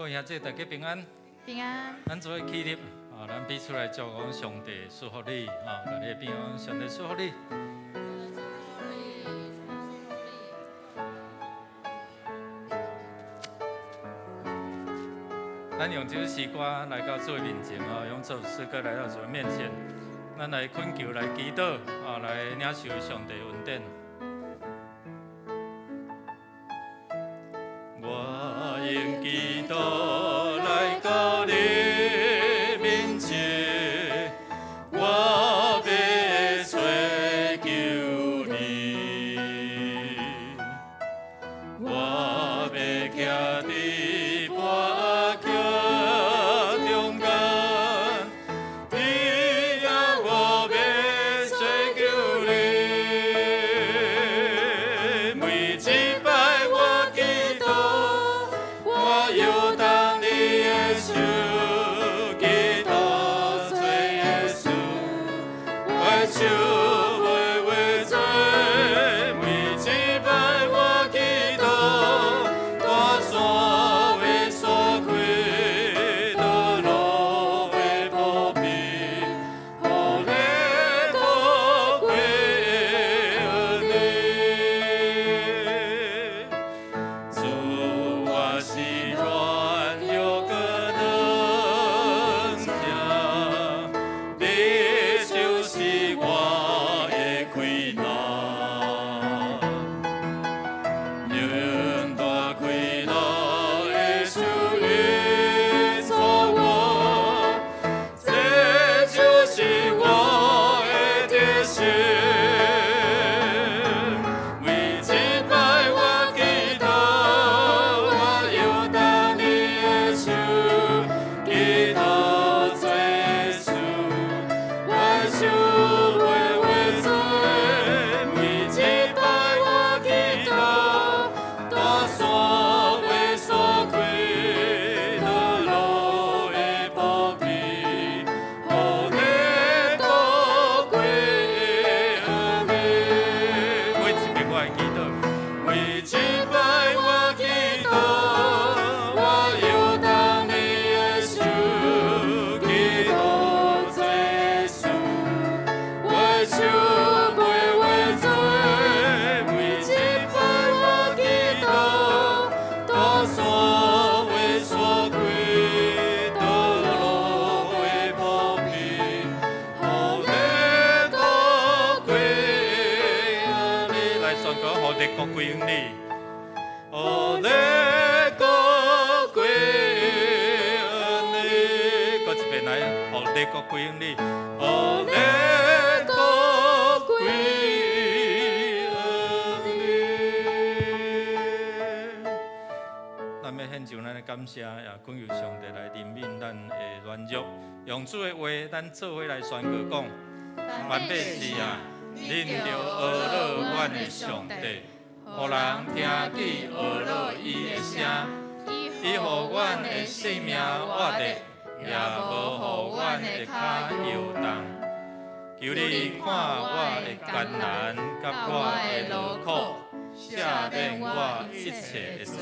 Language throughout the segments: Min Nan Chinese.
各位兄弟，大家平安。平安。咱做伙起立，啊，咱彼此來祝福，上帝賜福你，啊，共你平安，上帝賜福你。咱用這首詩歌來到主的面前，啊，用這首詩歌來到主的面前，咱來懇求，來祈禱，啊，來領受上帝恩典。我用祈禱來到你面前，我欲揣求你，我欲徛佇跋橋中間，你啊，我欲揣求你，每一擺我祈禱，我搖動你的手，祈禱做耶穌，我的手袂話做，每一擺我祈禱，大山會散開，道路會鋪平，予你寶貴恩典。主，我是軟弱閣軟疼，你就是我的氣力。用大氣力的手引導我，這就是我的得勝。每一擺我祈禱，我搖動你的手，祈禱做耶穌，我的手袂話做。每一擺我祈禱，大山會散開，道路會鋪平，予你寶貴恩典。每一擺我的祈禱，每一擺我祈禱，我搖動你的手，祈禱做耶穌，我的手袂話做。每一擺我祈禱，大山會散開，道路會鋪平，予你寶貴恩典。來宣告，予列國歸於你，予列國歸於你，閣一遍來，予列國歸於你，予列國歸於你。咱欲獻上咱的感謝，也懇求上帝來憐憫咱的軟弱，用主的話，咱做伙來宣告講：萬百姓啊，恁著呵咾阮的上帝，予人聽見呵咾伊的聲，伊予阮的性命活著，也無予阮的跤搖動。求你看我的艱難佮我的勞苦，赦免我一切的罪。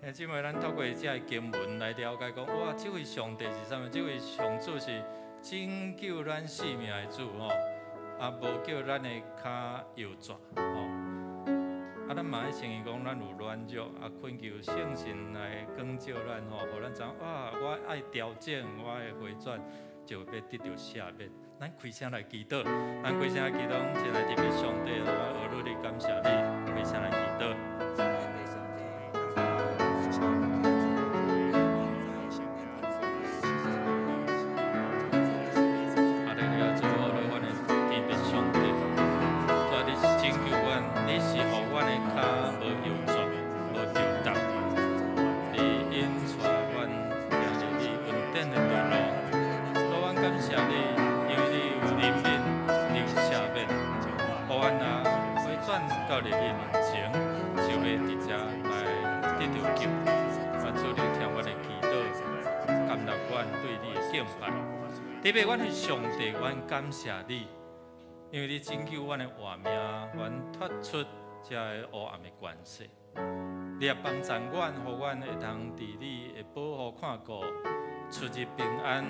兄姊妹，咱透過這个經文來了解講，哇，這位上帝是啥物？這位上主是拯救咱性命的主吼，啊，無叫咱的跤搖逝吼。啊，咱嘛愛承認講，咱有軟弱，啊，懇求聖神來光照咱吼，予咱知影，哇，我愛調整，我愛回轉，就欲得著赦免。咱開聲來祈禱，咱開聲來祈禱，親愛的上帝，我呵咾你，感謝你，開聲來祈禱。親愛的上帝，哈利路亞，主，呵咾阮的天父上帝，主啊，你是拯救阮，你是予阮的跤無搖逝，無著動，你引帶阮行入你恩典的道路。主，阮感謝你，因為你有憐憫，你有赦免，予阮啊回轉到你的面前，就欲佇遮來得著救。願主你聽阮的祈禱，感納阮對你的敬拜。特別阮的上帝，阮感謝你，因為你拯救阮的活命，阮脫出這个黑暗的權勢。你也幫助阮，予阮會當佇你的保護看顧，出入平安，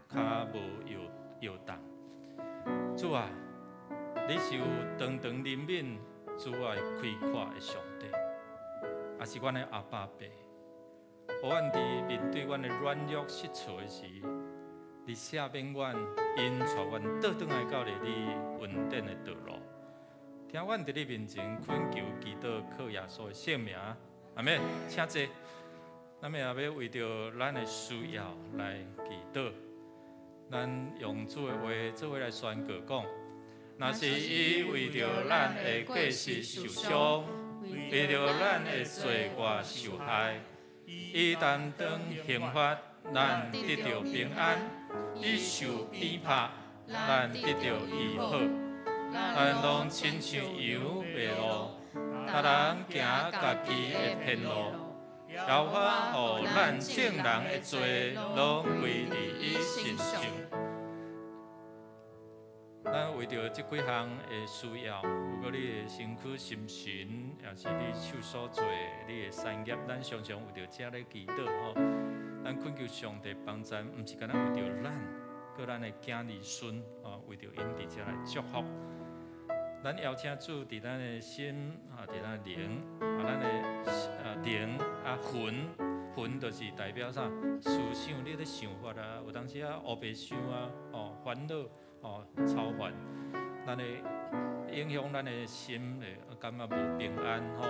跤無搖搖動。主啊，你是有長長憐憫、慈愛開闊的上帝，也是阮的阿爸父。予阮佇面對阮的軟弱失措的時，你赦免阮，引帶阮倒轉來到你恩典的道路。聽阮佇你面前懇求祈禱，靠耶穌的聖名，阿們。請坐。咱們也欲為著咱的需要來祈禱。咱用主的話做伙來宣告講：若是伊為著咱的過失受傷，為著咱的罪過受害，伊擔當刑罰，咱得著平安；伊受鞭拍，咱得著醫好。咱攏親像羊迷路，逐人行家己的偏路。耶和華予咱眾人的罪攏歸佇伊身上。咱為著這幾項的需要，如果你的身軀、心神，抑是你手所做你的產業，咱常常為著這咧祈禱吼。咱懇求上帝幫助，毋是干焦為著咱，閣咱的囝兒孫哦，為著𪜶佇遮來祝福。咱邀請主佇咱的心啊，佇咱的靈啊，咱的啊靈啊魂，魂就是代表啥？思想，你咧想法啊，有當時啊烏白想啊，哦煩惱，哦操煩，咱的影響咱的心會感覺無平安吼，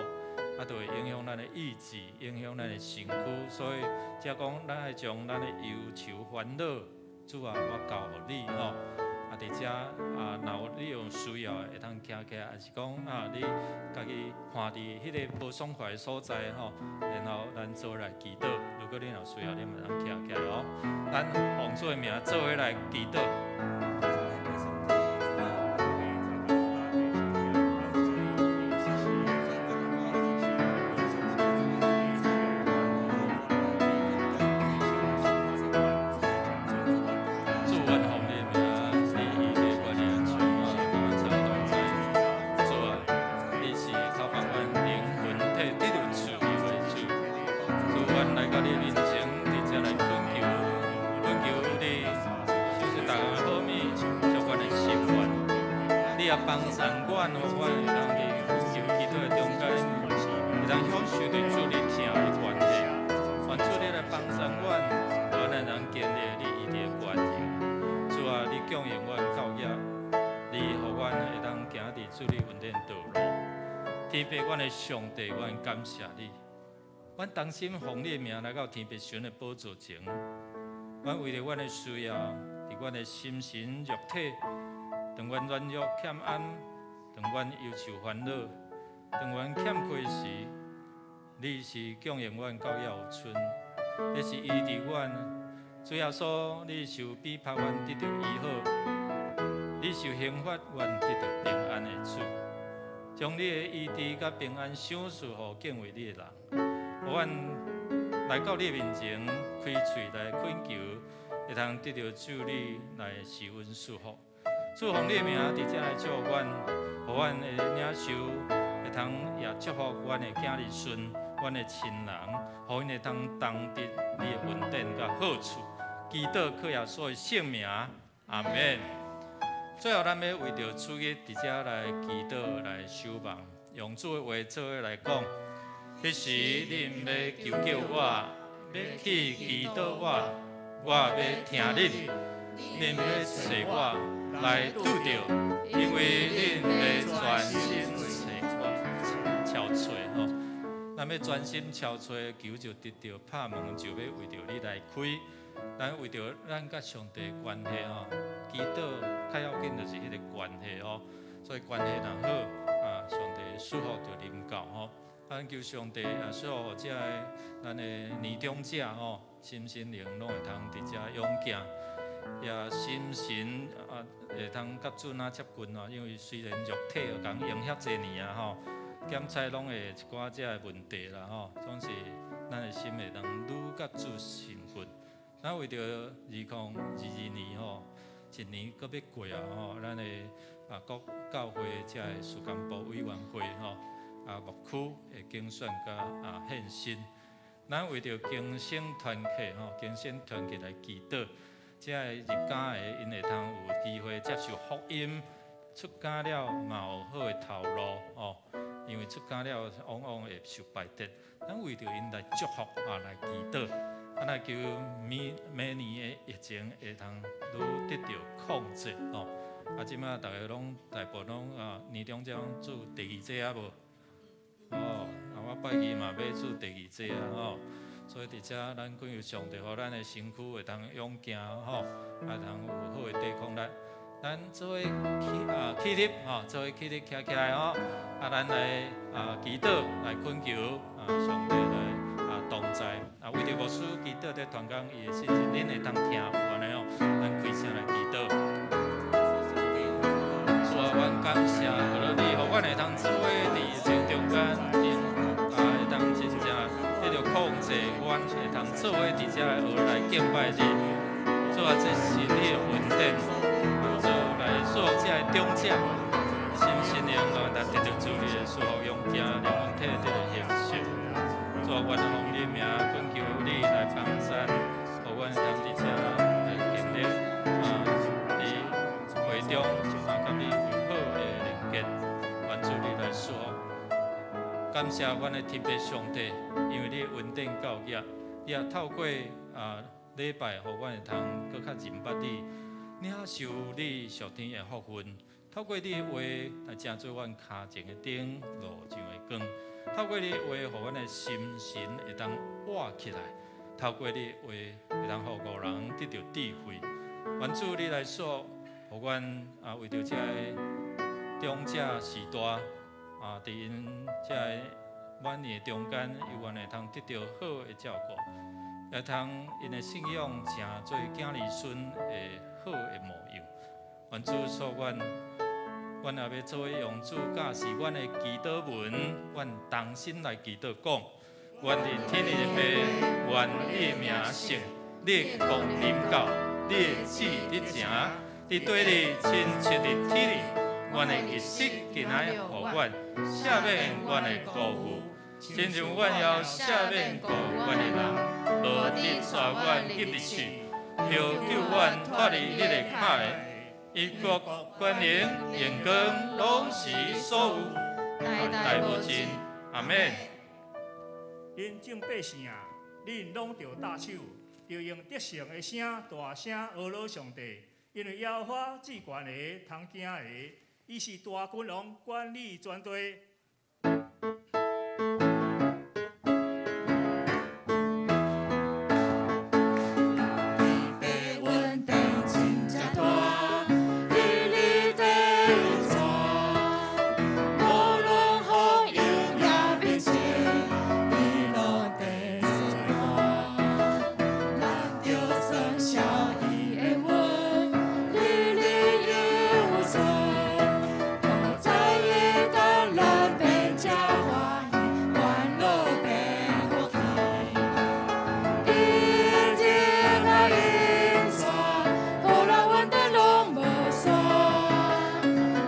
啊，就會影響咱的意志，影響咱的身軀。所以才講，咱愛將咱的憂愁煩惱，主啊，我交予你吼。啊，佇遮啊，若有你有需要的，會當徛起來，抑是講啊，你家己看佇彼个無爽快的所在吼，然後咱做伙來祈禱。如果你若有需要，你嘛會當徛起來哦。咱奉主的名做伙來祈禱。主，阮奉你的名，你醫治阮的手啊，阮同在。主啊，你是透過阮靈魂體得著自由的主。主，阮來到你面前，佇遮來懇求，懇求你，就是逐項的好物，祝阮的心願。你也幫助阮，予阮會當佇懇求祈禱的中間，會當享受對主你疼的關係。願主你來幫助阮，予咱會當建立你醫治的關係。主啊，你供應阮教業，你予阮會當行佇主你恩典道路。天父，阮的上帝，阮感謝你。阮同心奉你的名來到天父神的寶座前，阮為著阮的需要，佇阮的心神肉體，當阮軟弱欠安，當阮憂愁煩惱，當阮欠缺時，你是供應阮到猶有賰，你是醫治阮。主耶穌，你受逼迫，阮得著醫好；你受刑罰，阮得著平安的主。將你的醫治佮平安賞賜予敬畏你的人，予阮來到你面前，開喙來懇求，會通得著主你來施恩賜福。主奉你的名佇遮來祝福阮，予阮會領受，會通也祝福阮的囝兒孫、阮的親人，予𪜶會通當得你的恩典佮好處。祈禱靠耶穌的聖名，阿們。最後，咱欲為著主日佇遮來祈禱、來守望，用主的話做伙來講。彼時恁欲求叫我，欲去祈禱我，我欲聽恁，恁欲揣我來拄著，因為恁欲專心揣我，敲揣吼。咱欲專心敲揣，求就得著，拍門就欲為著你來開。咱為著咱佮上帝關係吼，祈禱較要緊就是彼个關係哦。所以關係若好，啊，上帝祝福就臨到吼。咱求上帝啊，祝福這个咱的年長者吼，心身靈攏會通佇遮勇健，也心神啊會通佮主若接近哦。因為雖然肉體有共用遐濟年啊吼，檢測攏會一寡這个問題啦吼，總是咱的心會當愈佮主親近。咱為著2022年吼，一年閣欲過啊吼，咱的啊各教會這个事工部委員會吼，牧區的揀選佮獻身。咱為著更新團契吼，更新團契來祈禱，這个入家的𪜶會通有機會接受福音，出家了嘛有好的頭路哦。因為出家了往往會受排斥，咱為著𪜶來祝福啊，來祈禱，啊，來求明明年的疫情會通愈得著控制哦。啊，這馬逐家攏大部分攏年終獎注第二劑啊無？哦，啊，我拜二嘛欲注第二劑啊吼，所以佇遮咱懇求上帝，予咱的身軀會當勇健吼，啊，通有好的抵抗力。咱做伙起立吼，做伙起立徛起來吼，啊，咱來祈禱來懇求上帝來同在，啊，為著牧師祈禱佇傳講伊的信息，恁會當聽有按呢哦，咱開聲來祈禱。主啊，阮感謝予你，予阮會通做伙佇疫情中間，會當真正得著控制，阮會通做伙佇遮學來敬拜你。主啊，這是你的恩典，主來祝福這个長者，心身靈攏會當得著主你的祝福，勇健靈魂體得著興盛。主啊，阮奉你名懇求你來幫贊，予阮會當佇遮來經歷佇會中佮你有好的連結，願主你來祝福。感謝阮的天父上帝，因為你的恩典夠額，你也透過禮拜，予阮會通閣較認捌你，領受你屬天的福分。透過你的話來成做阮跤前的燈，路上的光。透過你的話，予阮的心神會當活起來。透過你的話，會當予誤人得著智慧。願主你來祝福，予阮為著這个長者時代佇𪜶這个晚年中間，猶原會通得著好的照顧，會通𪜶的信仰成做囝兒孫的好的模樣。願主賜阮，阮也欲做伙用主教示阮的祈禱文，阮同心來祈禱講：願佇天的父，願你名聖，你的國臨到，你的旨意成，佇地裡親像佇天裡。阮的日食今仔予阮，赦免阮的辜負，親像阮也赦免辜負阮的人，無得帶阮入去試，著救阮脫離彼個歹的。因國權能榮光攏是你所有，代代無盡。阿門。恁眾百姓啊，恁攏著貼手，著用得勝的聲大聲呵咾上帝，因為耶和華至懸的，通驚的，伊是大君王，管理全地。天父恩典真正大，日日地轉，無論風雲也變遷，伊攏佇做伴。咱著算曉伊的恩，日日猶存。古早的當咱變這歡喜，歡樂變福氣。一定愛引帶，予咱穩定攏無散。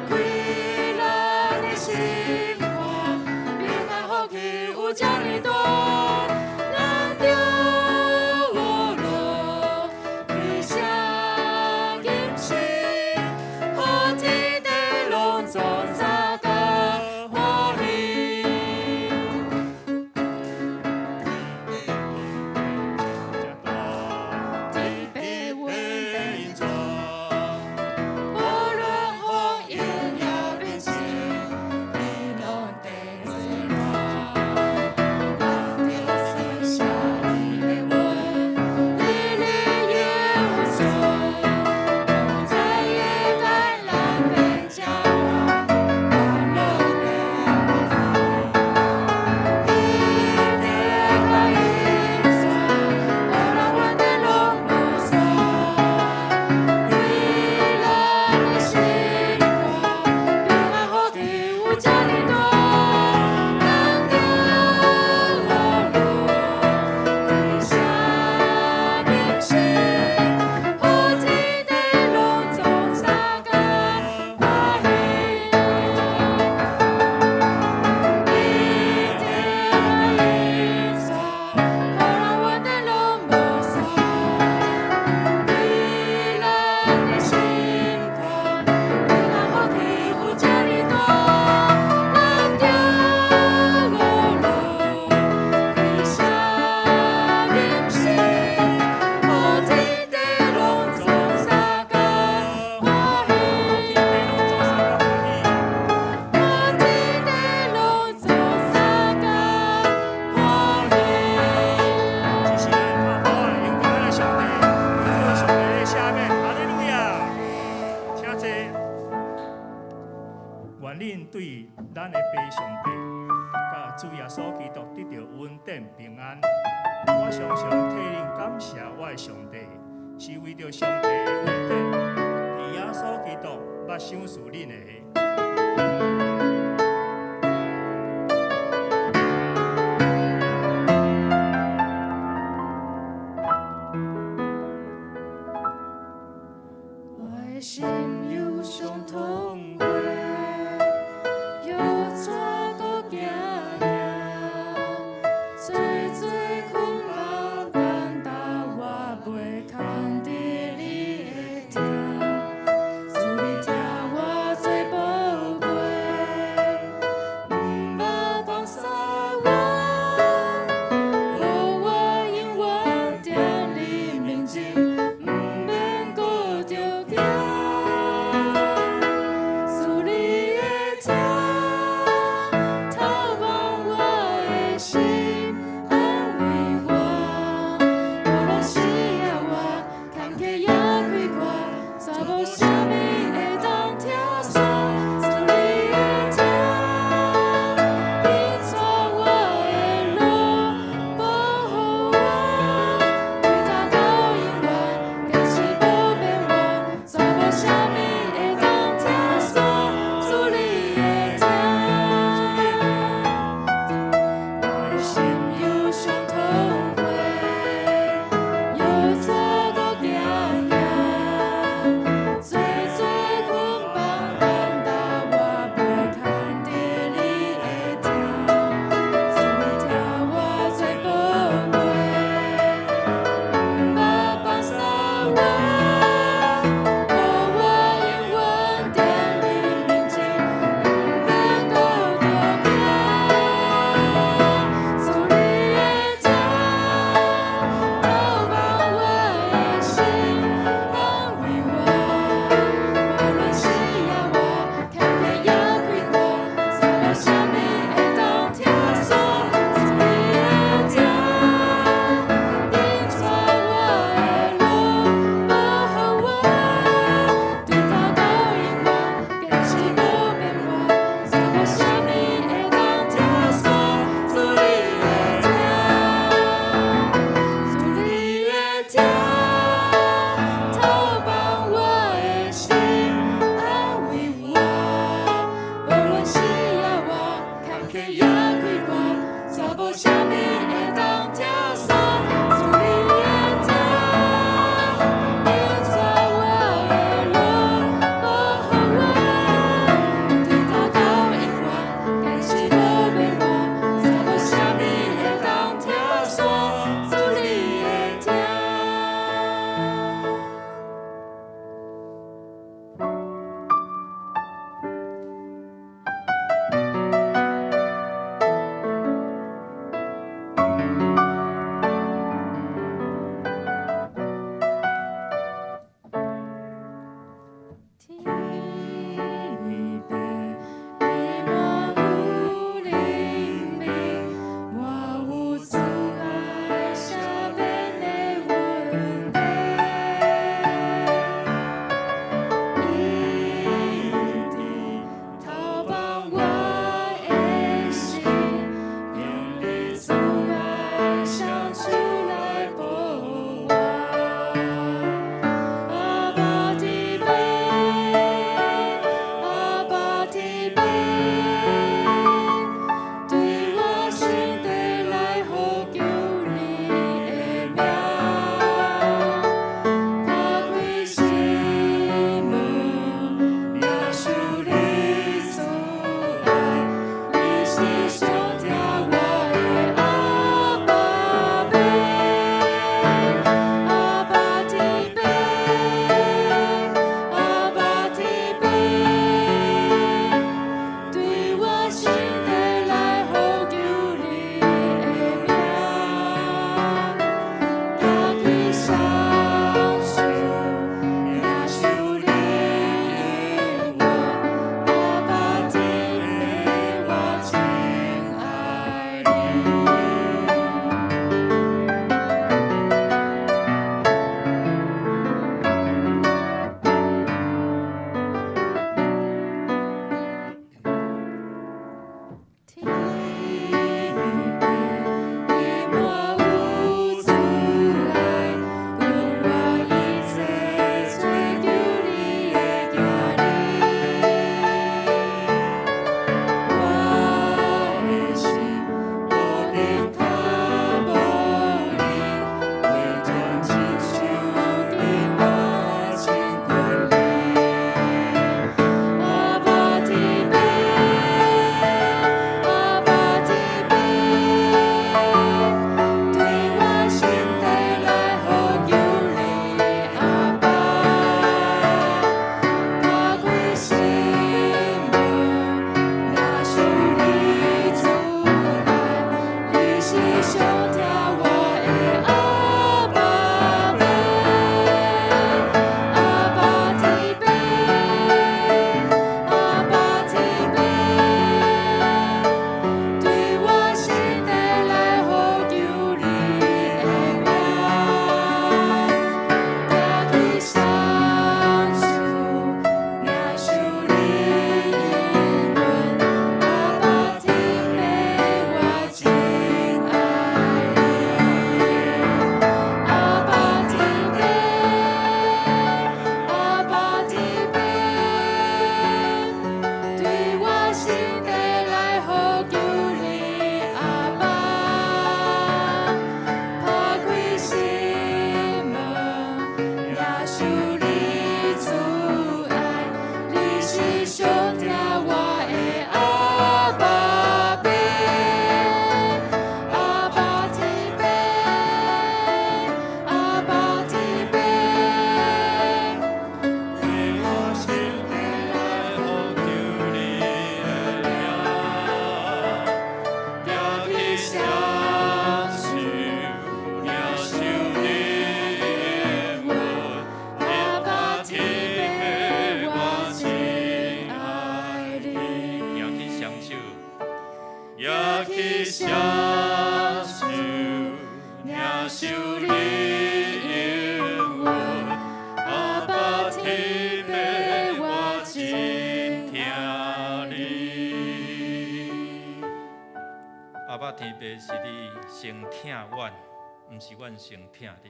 開咱的心肝，平安福氣有遮爾大，咱著呵咾開聲吟詩，予天地攏總相共歡喜。天父恩典無論風雲也變遷，伊攏佇做伴。咱著咱的父上帝，佮主耶穌基督得著恩典平安。我常常替恁感謝我的上帝，是為著上帝的恩典，佇耶穌基督捌賞賜恁的。我的心有傷痛過，猶怎閣行行？濟濟捆綁擔擔，我袂堪佇你的疼。主你疼我最寶貴，跤無認，完全親手緊我親近你。阿爸天父，阿爸天父，對我心底來呼求你，阿爸，打開心門，領受你慈愛，你是上疼我的阿爸父，阿爸天父，阿爸天父，對我心底來呼求你的名，打開雙手，領受你應允，阿爸天父，我真愛你。阿爸天父，阿爸天父，對我心底來呼求你，阿爸，打開心門，領受你慈愛，你是上疼我的阿爸父，阿爸天父，阿爸天父，對我心底來呼求你的名，舉起雙手，領受你應允，阿爸天父，我真愛你。舉起雙手，舉起雙手，領受你應允，阿爸天父，我真疼你。阿爸天父是你先疼阮，毋是阮先疼你。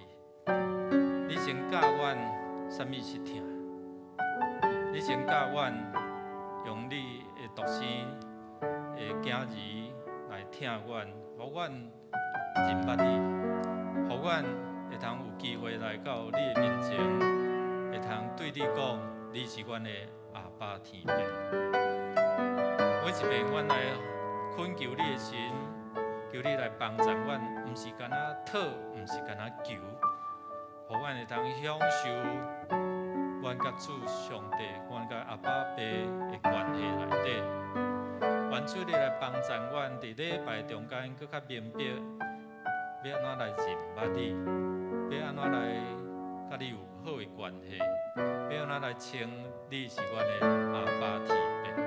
你先教阮啥物是疼，你先教阮用你的獨生的囝兒來疼阮，予阮認捌你，予阮會通有機會來到你的面前，會通對你講，你是阮的阿爸天父。每一遍阮來懇求你的時，求你來幫助阮，毋是干焦討，毋是干焦求，予阮會通享受阮佮主上帝、阮佮阿爸父的關係內底。願主你來幫助阮，佇禮拜中間閣較明白，欲按怎來認捌你，欲按怎來佮你有好的關係，欲按怎來稱你是阮的阿爸天父。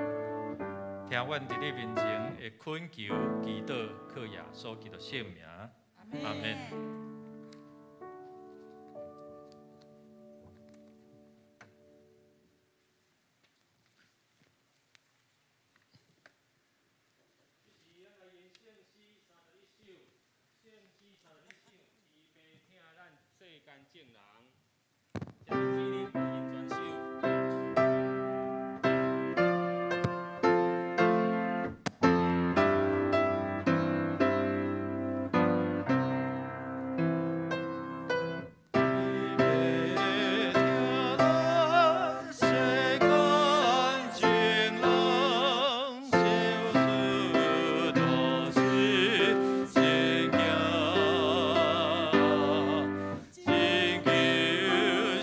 聽阮佇你面前的懇求、祈禱，靠耶穌基督聖名，阿門。聖詩31首，伊爸疼咱世間眾人，這是主日福音全首。伊爸疼咱世間眾人，受死大事真驚，真求相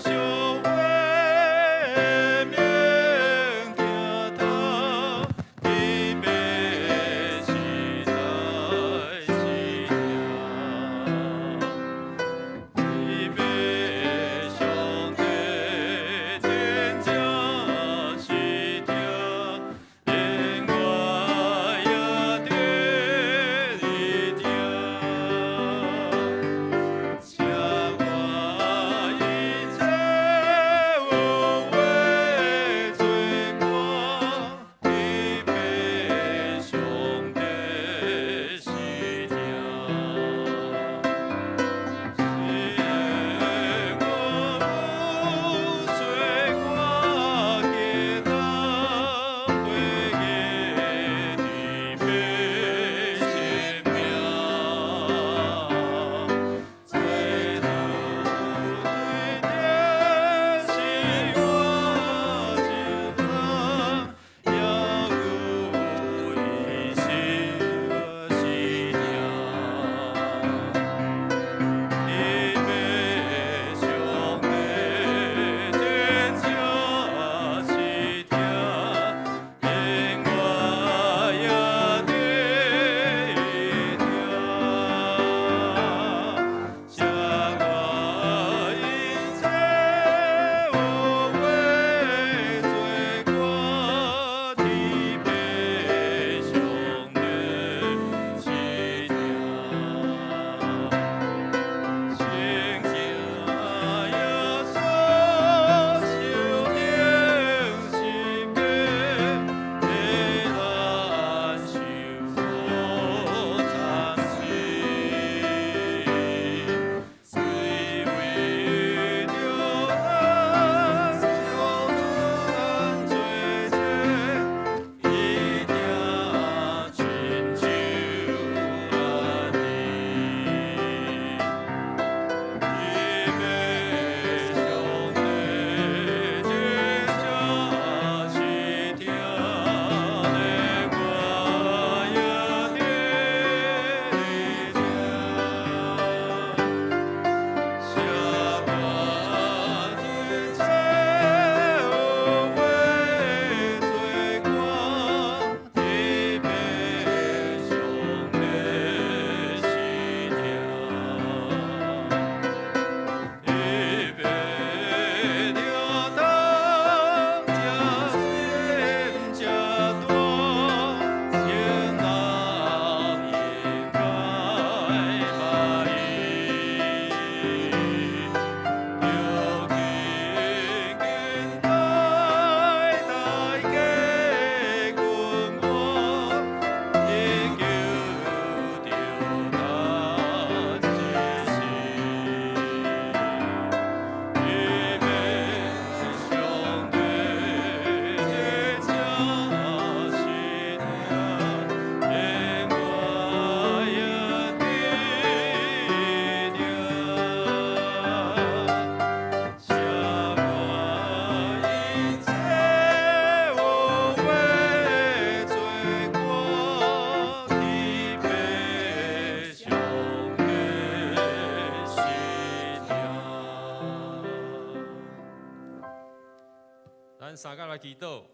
咱三甲來祈禱。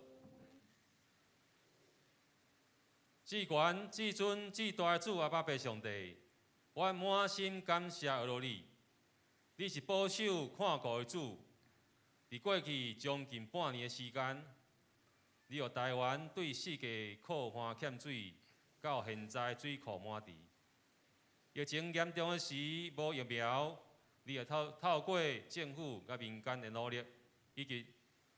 至懸、至尊、至大的主阿爸父上帝，阮滿心感謝阿羅你，你是保守看顧的主。佇過去將近半年的時間，你予台灣對世界靠岸欠水，到現在水庫滿池。疫情嚴重的時，無疫苗，你也透過政府佮民間的努力，以及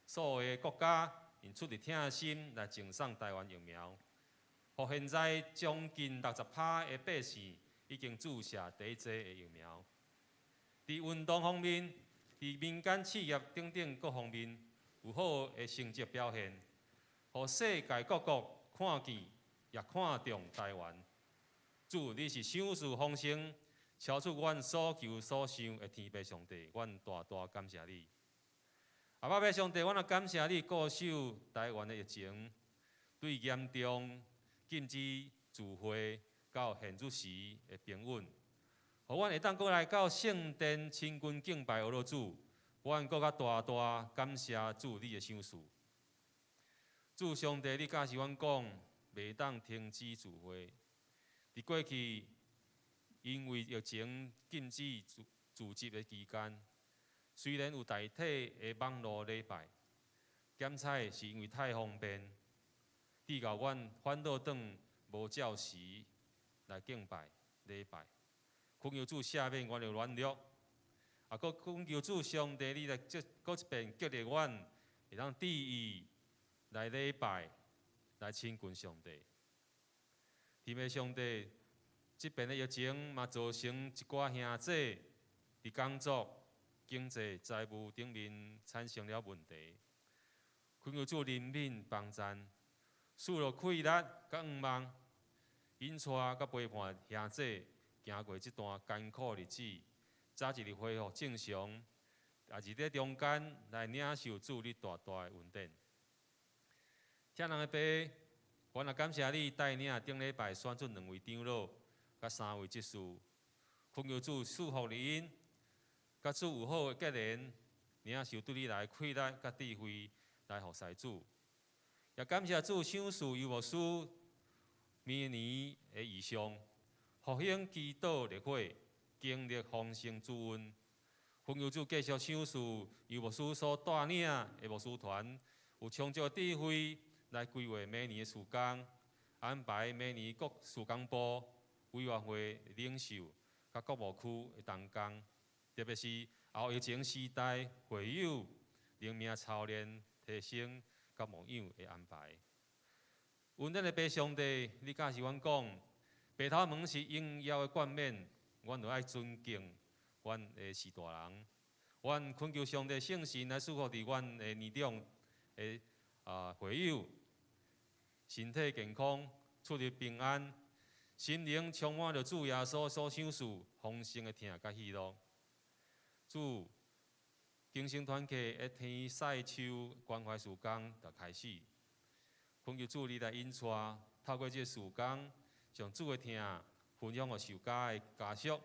所有的國家，𪜶出力疼心來贈送台灣疫苗，予現在將近60%的百姓已經注射第一劑的疫苗。佇運動方面，佇民間企業等等各方面有好的成績表現，予世界各國看見也看重台灣。主，你是賞賜豐盛，超出阮所求所想的天父上帝，阮大大感謝你。阿爸父上帝，阮也感謝你顧守台灣的疫情，對嚴重禁止聚會到現如時的平穩，予阮會當閣來到聖殿親近敬拜阿羅主，阮閣較大大感謝主你的賞賜。主上帝，你教示阮講，袂當停止聚會。佇過去，因為疫情禁止聚集的期間，雖然有代替的網路禮拜，檢採是因為太方便，致到阮反倒轉無照時來敬拜禮拜。懇求主赦免阮的軟弱，啊，閣懇求主上帝，你來這閣一遍激勵阮，會當致意來禮拜，來親近上帝。天父上帝，這遍的疫情嘛造成一寡兄弟佇工作、經濟、財務頂面產生了問題。懇求主憐憫幫贊，賜予氣力佮向望，引帶佮陪伴兄弟行過這段艱苦日子，早一日恢復正常，也佇這中間來領受主你大大的恩典。疼人的爸，阮也感謝你帶領頂禮拜選出兩位長老，佮三位執事，懇求主賜福予𪜶，佮主有好的結連，領受對你來氣力佮智慧來服侍主。也感謝主賞賜尤牧師明年的異象，復興基督立會，經歷豐盛主恩。懇求主繼續賞賜尤牧師所帶領的牧師團，有充足的智慧來規劃明年的事工，安排明年各事工部委員會領袖，佮各牧區的同工，特別是後疫情時代會友靈命操練提升佮牧養的安排。恩典的父上帝，你教示阮講，白頭毛是榮耀的冠冕，阮著愛尊敬阮的序大人。阮懇求上帝聖神來賜福佇阮的年長的會友，身體健康，出入平安，心靈充滿著主耶穌所賞賜豐盛的疼佮喜樂。主，更新團契的天使樹關懷事工就開始，懇求主你來引帶，透過這個事工，將主的疼分享予受家的家屬，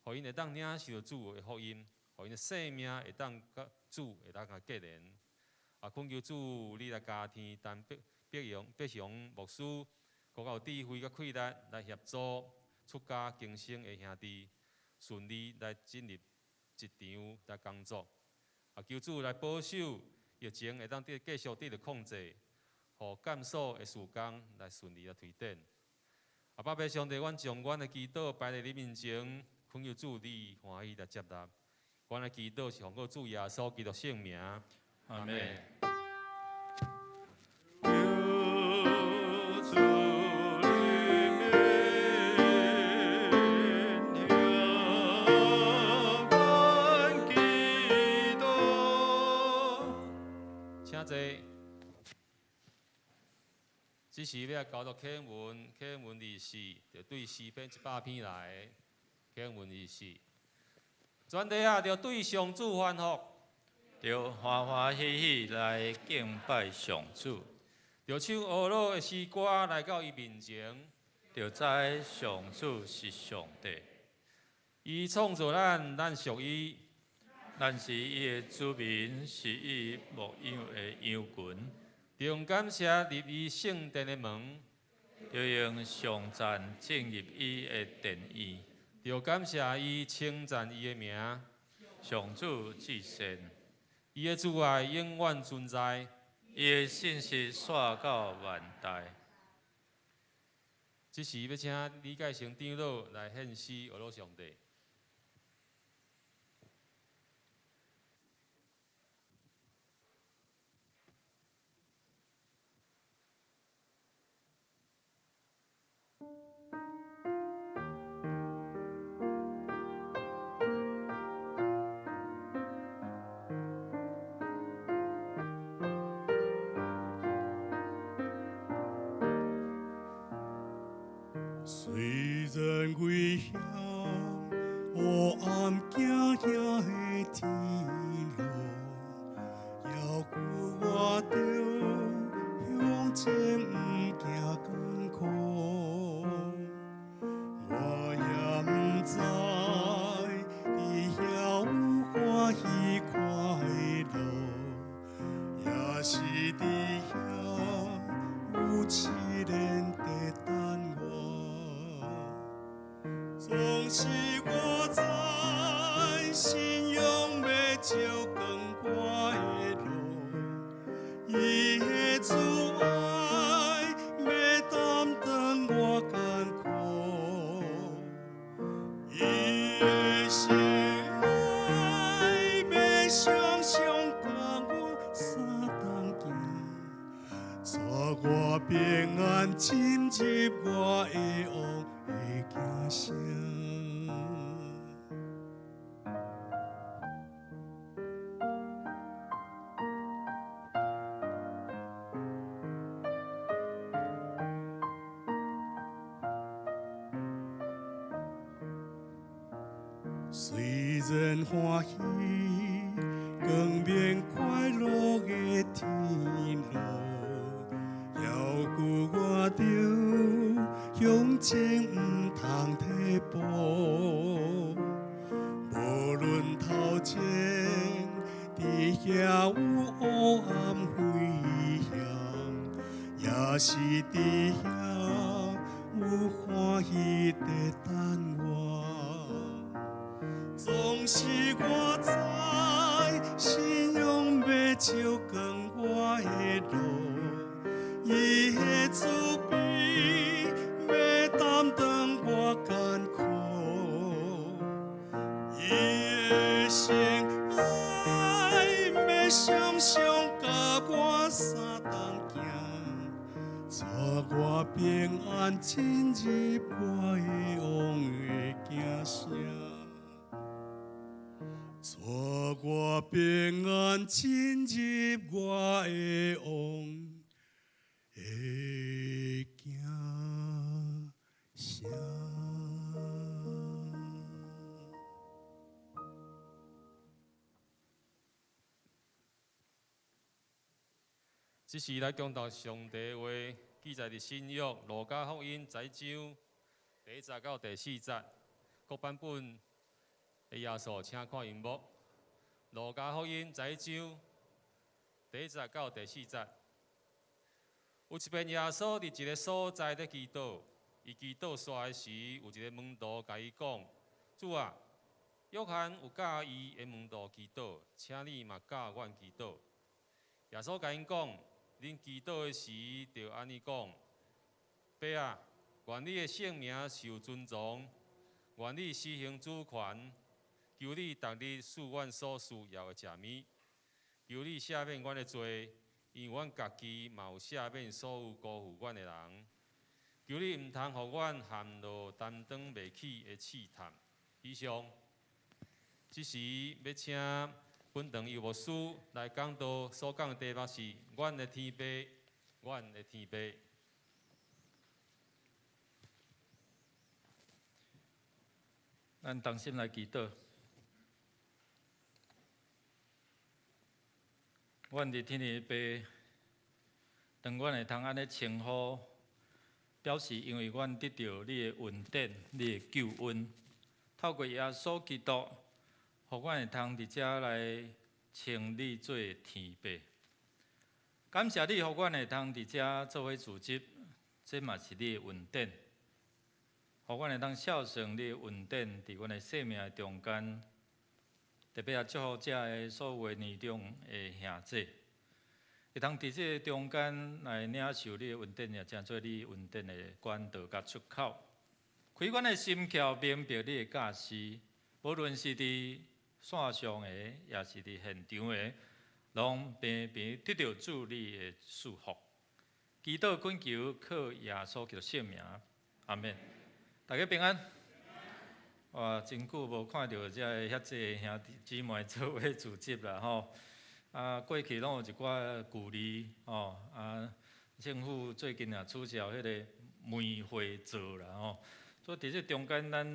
予𪜶會當領受主的福音，予𪜶的生命會當佮主會當共結連。啊，懇求主你來加添陳碧碧榮碧雄牧師，閣較有智慧佮氣力來協助出家更生的兄弟順利來進入職場來工作。啊，求主來保守疫情會當繼續得著控制，予監所的事工來順利來推展。阿爸父上帝，阮將阮的祈禱擺佇你面前，懇求主你歡喜來接納。阮的祈禱是奉靠主耶穌基督聖名。阿門。求主憐憫，聽阮祈禱。請坐。這時欲來交讀啟文，啟文24，就對詩篇100篇來的啟文24。全地啊，著對上主歡呼，著歡歡喜喜來敬拜上主，著唱呵咾的詩歌來到伊面前，著知上主是上帝，伊創造咱，咱屬伊，咱是伊的子民，是伊牧養的羊群。著用感謝入伊聖殿的門，著用頌讚進入伊的殿院。著感謝伊，稱讚伊的名。上主至善，伊的慈愛永遠存在，伊的信實紲到萬代。這時欲請李介成長老來獻詩，呵咾上帝。雖然危險，黑暗驚嚇的天路，猶閣我著向前，毋驚艱苦。我也毋知佇遐有歡喜快樂，也是佇遐有試煉佇等我。總是我知，信仰欲照光我的路，伊的慈愛欲擔當我艱苦，伊的聖愛欲常常佮我相同行，帶我平安進入我的王的京城。雖然歡喜，光明快樂的天路，猶閣我著向前，毋通退步。無論頭前佇遐有黑暗危險，也是佇遐有歡喜佇等我。總是我知，信仰欲照光我的路，伊的慈悲欲擔當我艱苦，伊的聖愛欲常常佮我相同行，帶我平安進入我的王的京城。帶我平安進入我的王的京城。這時來講到上帝話，記載佇新約路加福音十一章第一節到第四節，各版本的頁數，請看螢幕。路加福音十一章第一節到第四節，有一遍耶穌佇一个所在咧祈禱，伊祈禱煞的時，有一个門徒共伊講：主啊，約翰有教伊的門徒祈禱，請你嘛教阮祈禱。耶穌共𪜶講：恁祈禱的時，著按呢講：爸啊，願你的聖名受尊崇，願你施行主權。求你逐日賜阮所需要的食物，求你赦免阮的罪，因為阮家己嘛有赦免所有辜負阮的人。求你毋通予阮陷落擔當袂起的試探。以上，這時欲請本堂游牧師來講道，所講的題目是：阮的天父，阮的天父。咱同心來祈禱。阮佇天的父，當阮會通按呢稱呼，表示因為阮得著你的恩典、你的救恩，透過耶穌基督，予予阮會通佇遮來稱你做天父。感謝你，予阮會通佇遮做伙組織，這嘛是你的恩典。予阮會當孝順你的恩典，佇阮的生命的中間，特別也祝福遮的所有年長的兄姊，會通佇這個中間來領受你的恩典，也成做你恩典的管道佮出口。開阮的心竅，明白你的教示，無論是佇線上的，也是佇現場的，攏平平得著主你的祝福。祈禱懇求，靠耶穌基督聖名，阿們。大家平安。哇，真久無看著遮个遐濟兄弟姊妹做伙組織啦吼。啊，過去攏有一寡距離吼。啊，政府最近也取消彼个梅會座啦吼。所以佇這中間，咱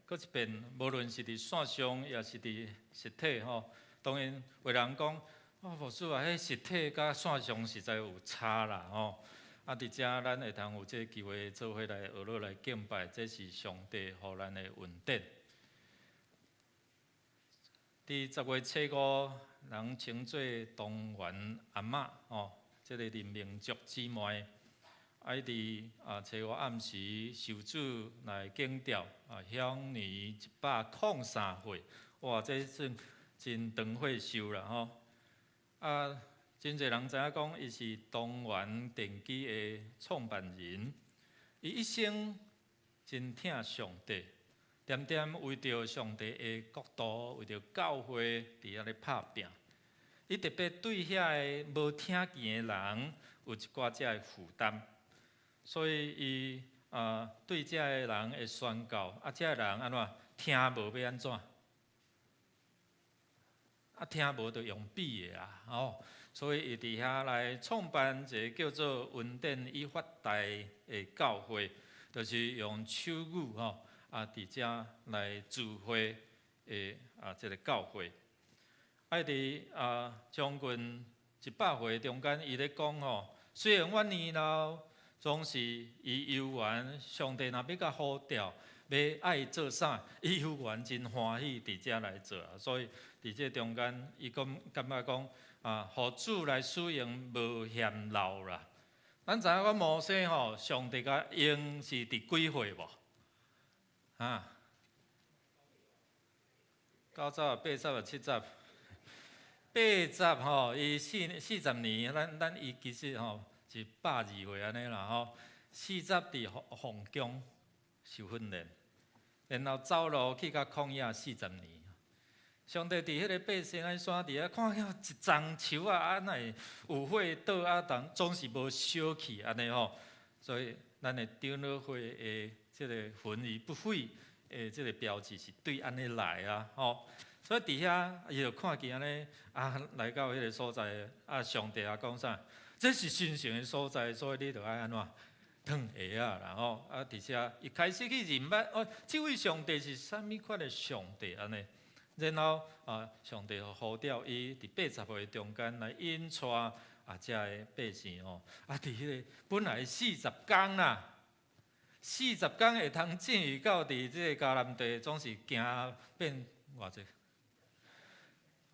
閣一遍，無論是佇線上，也是佇實體吼。當然有人講，哦，牧師啊，彼實體佮線上實在有差啦吼。啊，佇遮咱會通有這個機會做伙來學落來敬拜，這是上帝予咱的恩典。佇10月初5，人稱做東元阿嬤吼，這个林明竹姊妹，愛佇初五暗時受主來敬吊啊，享年103歲，哇，這算真長歲壽啦吼。啊，真濟人知影講，伊是東元電機的創辦人，伊一生真疼上帝，恬恬為著上帝的國度，為著教會佇遐咧拍拚。伊特別對遐个無聽見的人有一寡遮的負擔，所以伊對遮个人會宣告，啊，遮个人按怎聽無欲按怎？啊，聽無就用比的啊，吼！所以伊佇遐來創辦一个叫做恩典與發大的教會，就是用手語吼啊，佇遮來聚會的啊，這个教會。啊，佇將近100歲中間，伊咧講吼，雖然我年老，總是伊猶原上帝若欲共呼召，欲愛做啥，伊猶原真歡喜佇遮來做啊。所以佇這中間，伊講感覺講啊，予主來使用無嫌老啦。咱知影講摩西吼，上帝共用是佇幾歲無？啊？90啊，80啊，70，八十吼，伊四十年，咱伊其實吼是102歲按呢啦吼。四十佇皇宮受訓練，然後走路去到曠野四十年。上帝佇彼個爬西奈山佇遐看見一叢樹仔，啊，哪會有火倒啊，但總是無燒去按呢吼。所以咱的長老會的這個魂而不毀的這個標誌是對按呢來啊吼。所以佇遐伊就看見按呢啊，來到彼個所在啊，上帝啊講啥？這是神聖的所在，所以你著愛按怎脫鞋仔啦吼。啊，佇遮伊開始去認捌哦，這位上帝是啥物款的上帝按呢？然後啊，上帝呼召伊佇80歲中間來引帶啊，遮个百姓吼，啊，佇彼個本來四十工啦，四十工會通進入到佇這个迦南地，總是行變偌濟？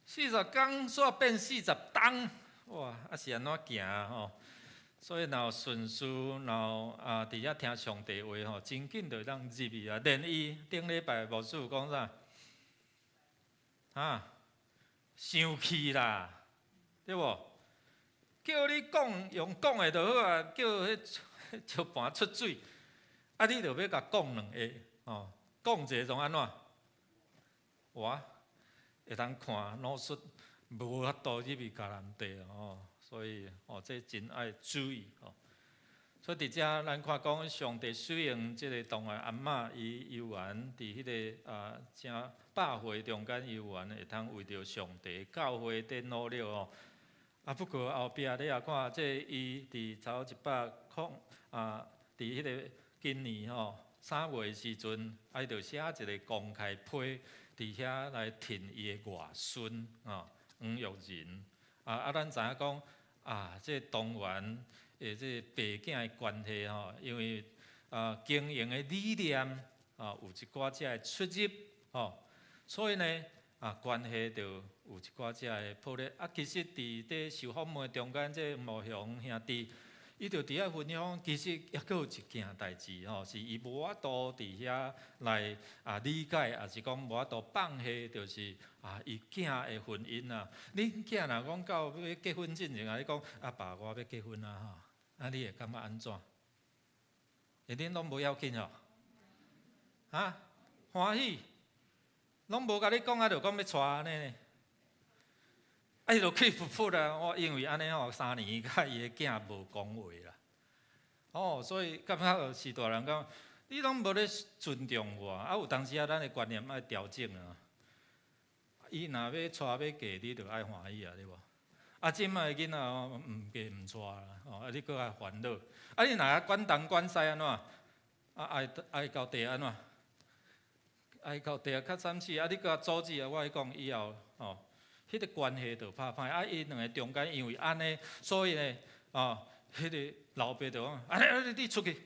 四十工煞變四十冬，哇！啊是按怎行吼？所以若有順序，若有佇遐聽上帝話吼，真緊就會當入去啊。連伊頂禮拜牧師有講啥？啊，生氣啦，對無？叫你講用講的就好啊，叫彼石盤出水，啊，你著欲共講兩下，吼，講一下總按怎？哇，會通看老實無法度入去迦南地吼，所以哦，這真愛注意吼。所以佇遮咱看講上帝使用這个東元阿嬤，伊猶原佇彼个正百歲中間，猶原會通為著上帝教會佇努力哦。啊，不過後壁你也看，這伊佇差不多100啊，佇彼个今年吼3月的時陣，啊，伊就寫一个公開批，佇遐來挺伊的外孫吼黃玉仁。啊，咱知影講啊，這東元的這爸囝的關係吼，因為經營的理念啊有一寡遮的出入吼，所以呢，啊關係就有一寡遮的破裂。啊，其實佇咧受訪問中間，這吳雄兄弟，伊就佇遐分享，其實抑閣有一件代誌吼，是伊無法度佇遐來啊理解，抑是講無法度放下，就是啊伊囝的婚姻啊。恁囝若講到欲結婚進前啊，你講阿爸我欲結婚啊吼，啊你會感覺按怎？欸，恁攏無要緊吼？啊，歡喜，攏無共你講啊，就講欲娶按呢呢。啊，伊就氣噗噗啊！我因為按呢吼，3年佮伊的囝無講話啦。哦，所以感覺是大人講，你攏無咧尊重我。啊，有當時啊，咱的觀念愛調整啊。伊若欲娶欲嫁，你就愛歡喜啊，對無？啊，這擺的囡仔吼，毋嫁毋娶啦，吼，啊，你閣愛煩惱。啊，你若管東管西按怎？啊，愛愛到地按怎？愛到地較慘死，啊，你閣阻止啊！我來講以後吼，彼個關係就拍歹。啊，𪜶兩个中間因為按呢，所以呢，哦，彼個老爸就講：啊，你你出去，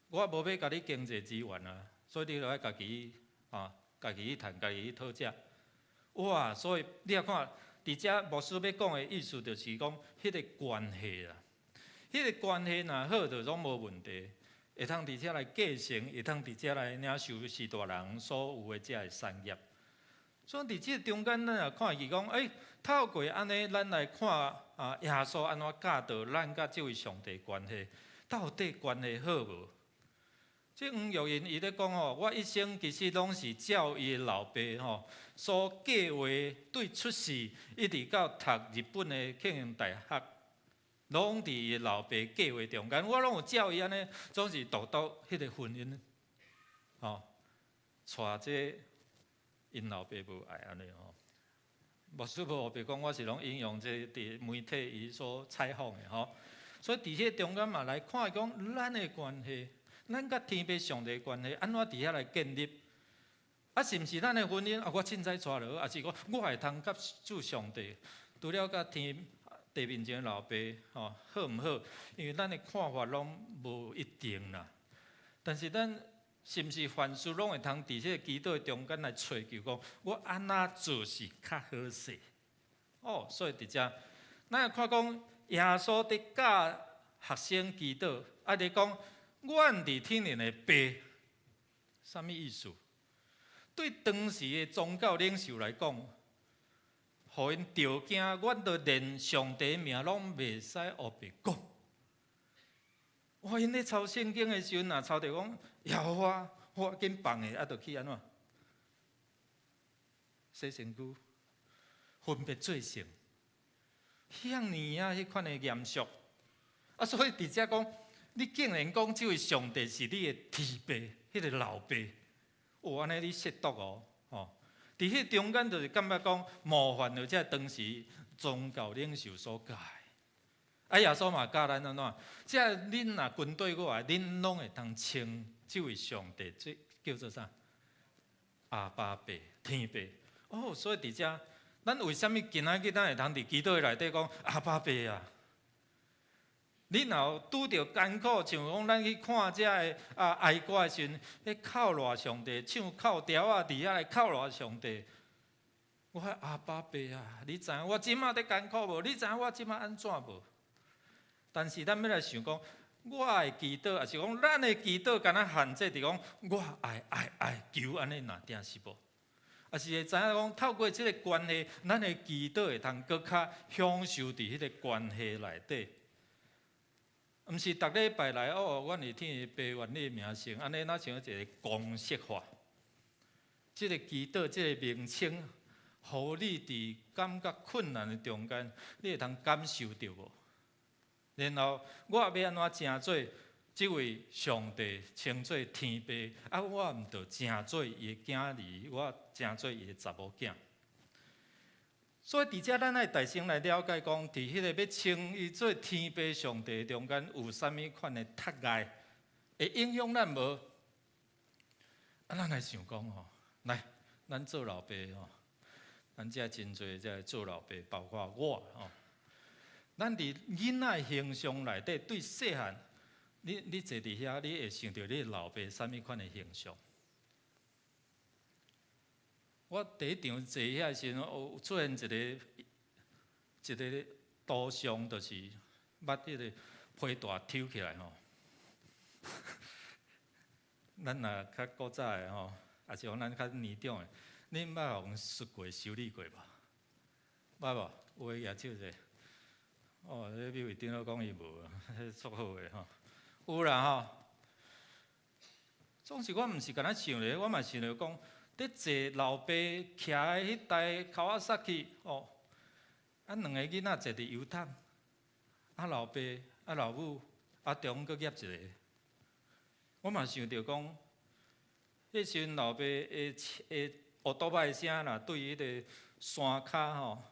我無欲共你經濟支援啊，所以你著愛家己啊，家己去趁，家己去討食。哇！所以你也看，佇遮牧師欲講的意思，就是講彼個關係啦。彼個關係若好，就攏無問題。會通佇遮來繼承，會通佇遮來領受序大人所有的遮个產業。所以佇這個中間，咱也看見講，欸，透過按呢，咱來看啊，耶穌按怎教導咱佮這位上帝關係，到底關係好無？這黃玉英伊咧講吼，我一生其實攏是照伊的老爸吼所計劃，對出世一直到讀日本的慶應大學。攏佇伊老爸計劃中間，我攏有照伊按呢，總是獨獨彼个婚姻，吼，娶這𪜶老爸無愛按呢吼。牧師無白講，我是攏引用這佇媒體伊所採訪的吼。所以佇這中間嘛來看講，咱的關係，咱佮天父上帝關係，按怎佇遐來建立？啊，是毋是咱的婚姻啊？我凊彩娶就好，抑是講我會通佮主上帝，除了佮天地面前老爸吼好毋好？因為咱的看法攏無一定啦。但是咱是毋是凡事攏會通佇這个祈禱中間來揣求講，我按怎做是較好勢？哦，所以佇遮，咱來看講耶穌佇教學生祈禱，啊，佇講阮佇天頂的爸，啥物意思？對當時的宗教領袖來講，予𪜶著驚，阮都連上帝名攏袂使烏白講。哇！𪜶咧抄聖經的時陣，若抄著講耶和華，我緊放下，啊，就去按怎？洗身軀，分別做聖，遐爾仔彼款的嚴肅。啊，所以佇遮講，你竟然講這位上帝是你的天爸，彼個老爸，哦，按呢你褻瀆哦，吼！佇彼中間就是感覺講冒犯著這當時宗教領袖所教的。啊，耶穌嘛教咱按怎？這恁若跟綴我來，恁攏會通稱這位上帝，這叫做啥？阿爸父，天父。哦，所以佇遮，咱為啥物今仔日咱會通佇祈禱內底講阿爸父啊？你若有拄著艱苦，像講咱去看這个啊哀歌的時陣，彼哭賴上帝，唱哭調仔佇遐來哭賴上帝。我阿爸父啊，你知影我這馬佇艱苦無？你知影我這馬按怎無？但是咱欲來想講，我的祈禱，抑是講咱的祈禱，敢若限制佇講我愛愛愛求按呢爾定是無？抑是會知影講透過這个關係，咱的祈禱會通閣較享受佇彼个關係內底。毋是逐禮拜來哦，阮佇天的爸願你名聖，按呢若像一个公式化。這个祈禱，這个名稱，予你佇感覺困難的中間，你會通感受著無？然後我欲按怎成做這位上帝稱做天爸，啊，我毋著成做伊的囝兒，我成做伊的查某囝。所以佇遮咱愛大聲來了解講，佇彼个欲稱伊做天父上帝中間有啥物款的窒礙，會影響咱無？啊，咱來想講吼，來，咱做老爸吼，咱遮真濟這做老爸，包括我吼。咱佇囡仔形象內底，對細漢，你坐佇遐，你會想著你老爸啥物款的形象？我第一場坐遐時陣，有出現一個圖像，就是捌彼個皮帶抽起來吼。咱若較古早的吼，抑是講咱較年長的，恁捌予人摔過、修理過無？捌無？有的舉手者。哦，這美惠長老講伊無，彼足好的吼。有啦吼。總是我毋是干焦想咧，我嘛想著講，佇坐老爸騎的彼台卡瓦薩去吼，啊兩个囡仔坐佇油桶，啊老爸啊老母啊中閣夾一个，我嘛想著講，彼時陣老爸的的烏多擺聲若對彼个山跤吼，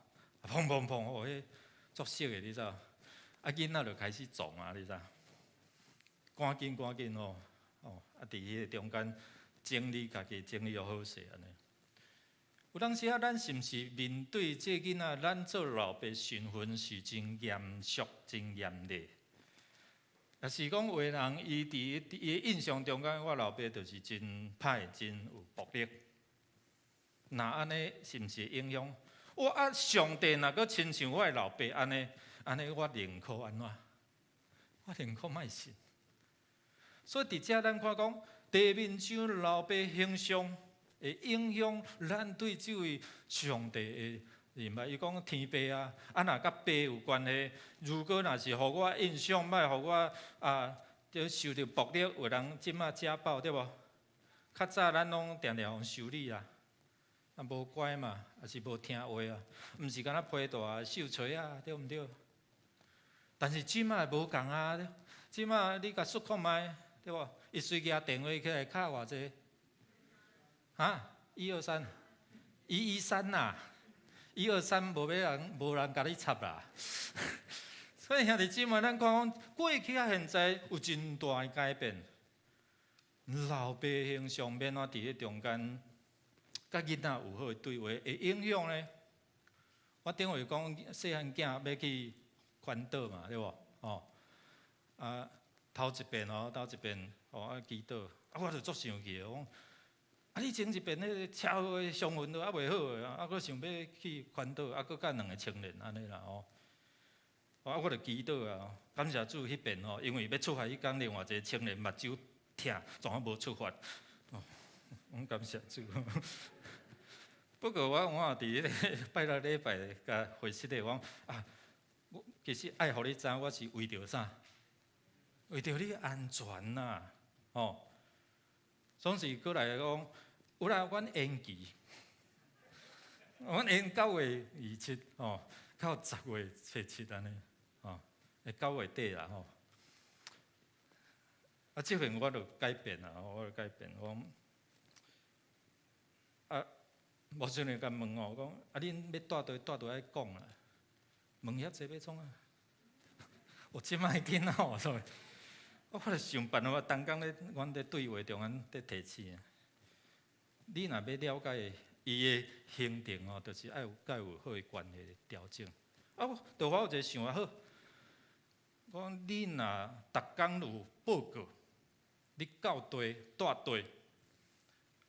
砰砰砰哦，彼足熟的你知？啊囡仔就開始撞啊，你知？趕緊趕緊吼！哦，啊，佇彼个中間整理家己，整理予好勢按呢。有當時啊，咱是毋是面對這囡仔，咱做老爸身份是真嚴肅、真嚴厲？抑是講有的人伊佇伊的印象中間，我老爸就是真歹、真有暴力。若按呢，是毋是影響？我啊，上帝若閣親像我的老爸按呢，按呢，我寧可按怎？我寧可莫信。所以佇遮咱看講，地面上老爸形象會影響咱對這位上帝的認識。伊講天父啊，啊若佮爸有關係，如果若是予我印象莫予我啊，就受著暴力，有人這馬家暴對無？較早咱攏定定予修理啊，啊無乖嘛，抑是無聽話啊，毋是干焦皮帶秀錘仔，對毋對？但是這馬無仝啊，這馬你共摔看覓？對無？伊隨舉電話起來敲偌濟？哈？123，113呐，123無欲人，無人共你插啦。所以兄弟姊妹，咱看講過去佮現在有真大的改變。老爸形象欲按怎佇彼中間，佮囡仔有好的對話，會影響呢？我頂回講細漢囝欲去環島嘛，對無？哦，啊。頭一遍哦，頭一遍哦，啊祈禱，啊我就足生氣的，我講，啊你前一遍彼個車禍的傷痕都猶未好的，啊閣想欲去環島，啊閣佮兩個青年按呢啦吼，啊我就祈禱啊，感謝主彼遍吼，因為欲出發彼工，另外一個青年目睭疼，怎啊無出發，哦，阮感謝主。不過我我佇彼個拜六禮拜共回釋的，我講啊，我其實愛予你知，我是為著啥？為著你安全呐，吼！總是閣來講，有啦，阮延期，阮延9月27，吼，到10月初7按呢，吼，9月底啦，吼。啊，這份我就改變啦，我就改變，我講，啊，無少年共問哦，講啊，恁欲帶隊帶隊愛講啦，問遐濟欲創啥？有這擺囡仔哦，所以。我就想辦法，逐工咧，阮咧對話中間咧提醒。你若欲了解伊的行程哦，就是愛有佮有好的關係調整。啊，就我有一個想法好，我講你若逐工有報告，你到隊帶隊，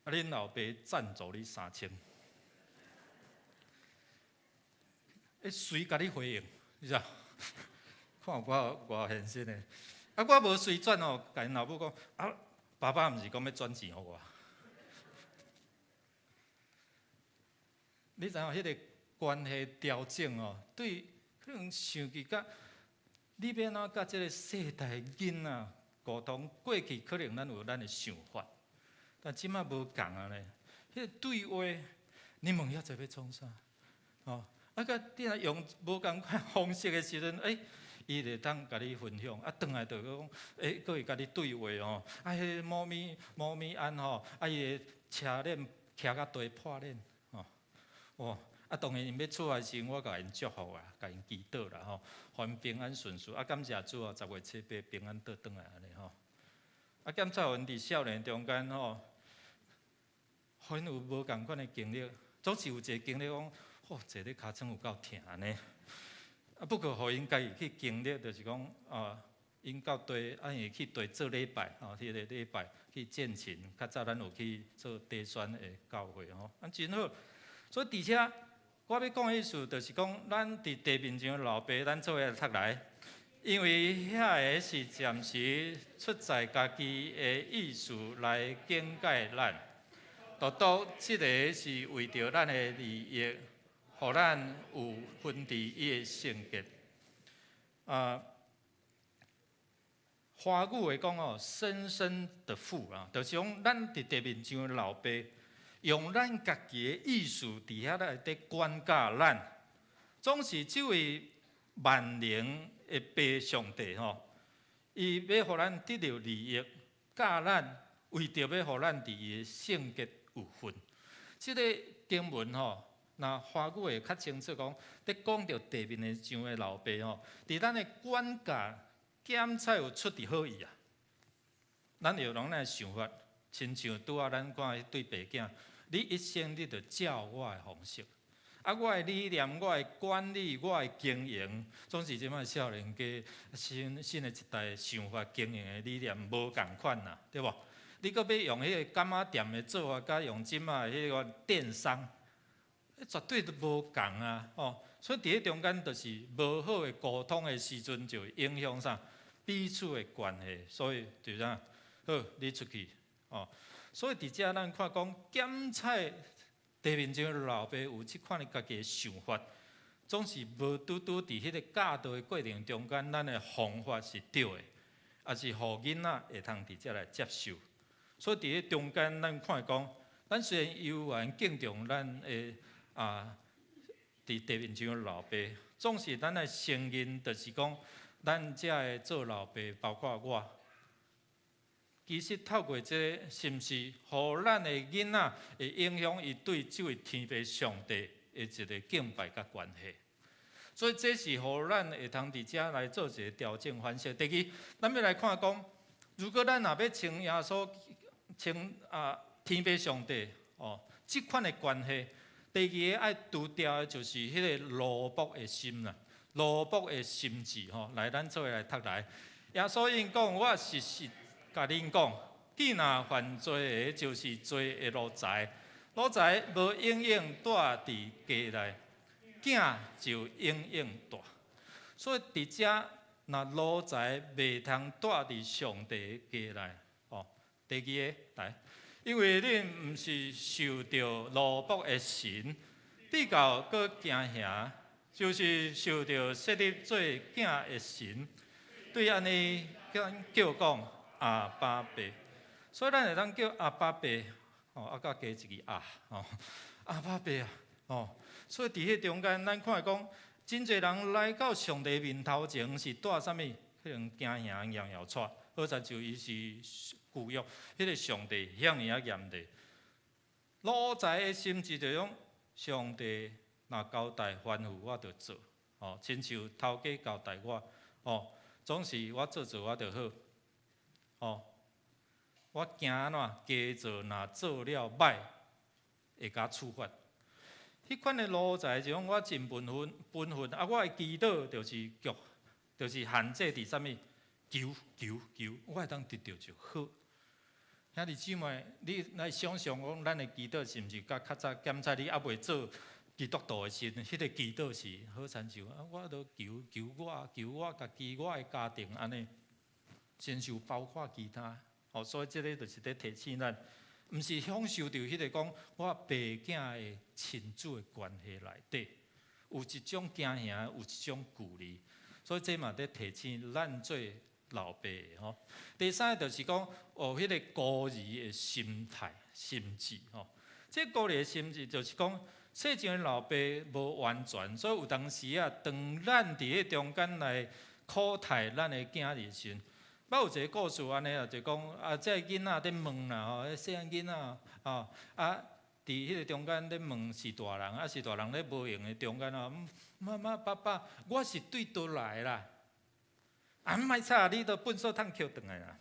啊，恁老爸贊助你3000，會隨共你回應，你知？看我偌現實的。啊，我無隨轉哦，共𪜶老母講，啊，爸爸毋是講欲轉錢予我。你知影彼个關係調整哦，對，可能想起佮你欲按怎佮這个世代囡仔溝通，過去可能咱有咱的想法，但這馬無仝啊咧。彼个對話，你問遐濟欲創啥？哦，啊，佮你若用無仝款方式的時陣，欸，伊會當共你分享，啊，轉來就講，欸，閣會共你對話哦。啊，彼个某咪某咪安吼，啊，伊的車鏈騎甲地破鏈，吼，哇！啊，當然𪜶欲出發時，我共𪜶祝福啊，共𪜶祈禱啦，吼，予𪜶平安順遂。啊，感謝主哦，10月7、8平安倒轉來按呢吼。啊，檢查𪜶佇少年中間吼，予𪜶有無仝款的經歷，總是有一個經歷講，吼，坐咧尻川有夠疼呢。啊，不過予𪜶家己去經歷，就是講啊， 𪜶到地啊，會去地做禮拜吼，彼個禮拜去建琴，較早咱有去做地宣的教會吼，啊真好。所以佇遮我欲講的意思，就是講咱佇地面上的老爸，咱做伙來讀來，因為遐个是暫時出在家己的意思來警戒咱，獨獨這个是為著咱的利益，予咱有份佇伊的聖潔。啊，華語會講哦，生身的父啊，就是講咱佇地面上的老爸，用咱家己的意思佇遐內底管教咱，總是這位萬能的父上帝吼，伊欲予咱得著利益，教咱為著欲予咱佇伊的聖潔有份。這个經文吼，若華語會較清楚講，咧講著地面的上的老爸吼，佇咱的管教檢採有出佇好意啊。咱會用咱的想法，親像拄仔咱看彼對爸囝，你一生你著照我的方式，啊，我的理念、我的管理、我的經營，總是這擺少年家新新的一代想法經營的理念無仝款啦，對無？你閣欲用彼個柑仔店的做法，佮用這擺彼個電商，絕對都無仝啊！吼，所以佇彼中間就是無好的溝通的時陣，就會影響啥彼此的關係。所以就啥，好，你出去，哦。所以佇遮咱看講檢採地面上的老爸有這款的家己的想法，總是無拄拄佇彼个教導的過程中間，咱的方法是對的，抑是予囡仔會通佇遮來接受。所以佇彼中間，咱看講，咱雖然猶原敬重咱的啊，佇地面上的老爸，總是咱愛承認，就是講，咱遮的做老爸，包括我，其實透過這個，是毋是予咱的囡仔會影響伊對這位天父上帝的一個敬拜佮關係？所以這是予咱會通佇遮來做一個調整反省。第二，咱欲來看講，如果咱若欲稱耶穌稱啊天父上帝哦，這款的關係，第二个愛除掉的就是彼个奴僕的心啦，奴僕的心志吼。來，咱做伙來讀來。耶穌𪜶講，我實實共恁講，既若犯罪的，就是罪的奴才。奴才無永遠蹛佇家內，囝就永遠蹛。所以佇遮，若奴才袂通蹛佇上帝的家內，哦。第二个來，因為恁毋是受著奴僕的神，比較閣驚嚇，就是受著設立做囝的神。對按呢叫講阿爸父，所以咱會當叫阿爸父，哦，啊，閣加一個啊，哦，阿爸父啊，哦，所以佇彼中間，咱看講，真濟人來到上帝面頭前是帶啥物？彼種驚嚇、搖搖掣，好親像伊是舊約，彼个上帝遐爾仔嚴厲。奴才的心志就講，上帝若交代吩咐我就做，哦，親像頭家交代我，哦，總是我做做我就好，哦，我驚按怎加做，若做了歹，會共處罰。彼款的奴才就講我真本分，本分啊！我的祈禱就是叫，就是限制佇啥物？求求求，我會當得著就好。兄弟姊妹，你來想像講，咱的祈禱是毋是佮較早檢查你猶未做基督徒的時陣，彼个祈禱是好親像啊，我都求求我，求我家己，我的家庭按呢，親像包括其他。哦，所以這个就是咧提醒咱，毋是享受著彼个講我爸囝的親子的關係內底，有一種驚嚇，有一種距離，所以這嘛咧提醒咱做老爸的吼。第三个就是講，哦，彼个孤兒的心態、心志吼。這孤兒的心志就是講，世上的老爸無完全，所以有當時啊，當咱佇彼中間來苦待咱的囝兒時陣，捌有一个故事按呢啊，就講啊，這个囡仔咧問啦吼，細漢囡仔吼，啊，佇彼个中間咧問序大人，啊，序大人咧無閒的中間啊，媽媽爸爸，我是對佗來啦？啊，莫吵，你都糞埽桶抾轉來啦。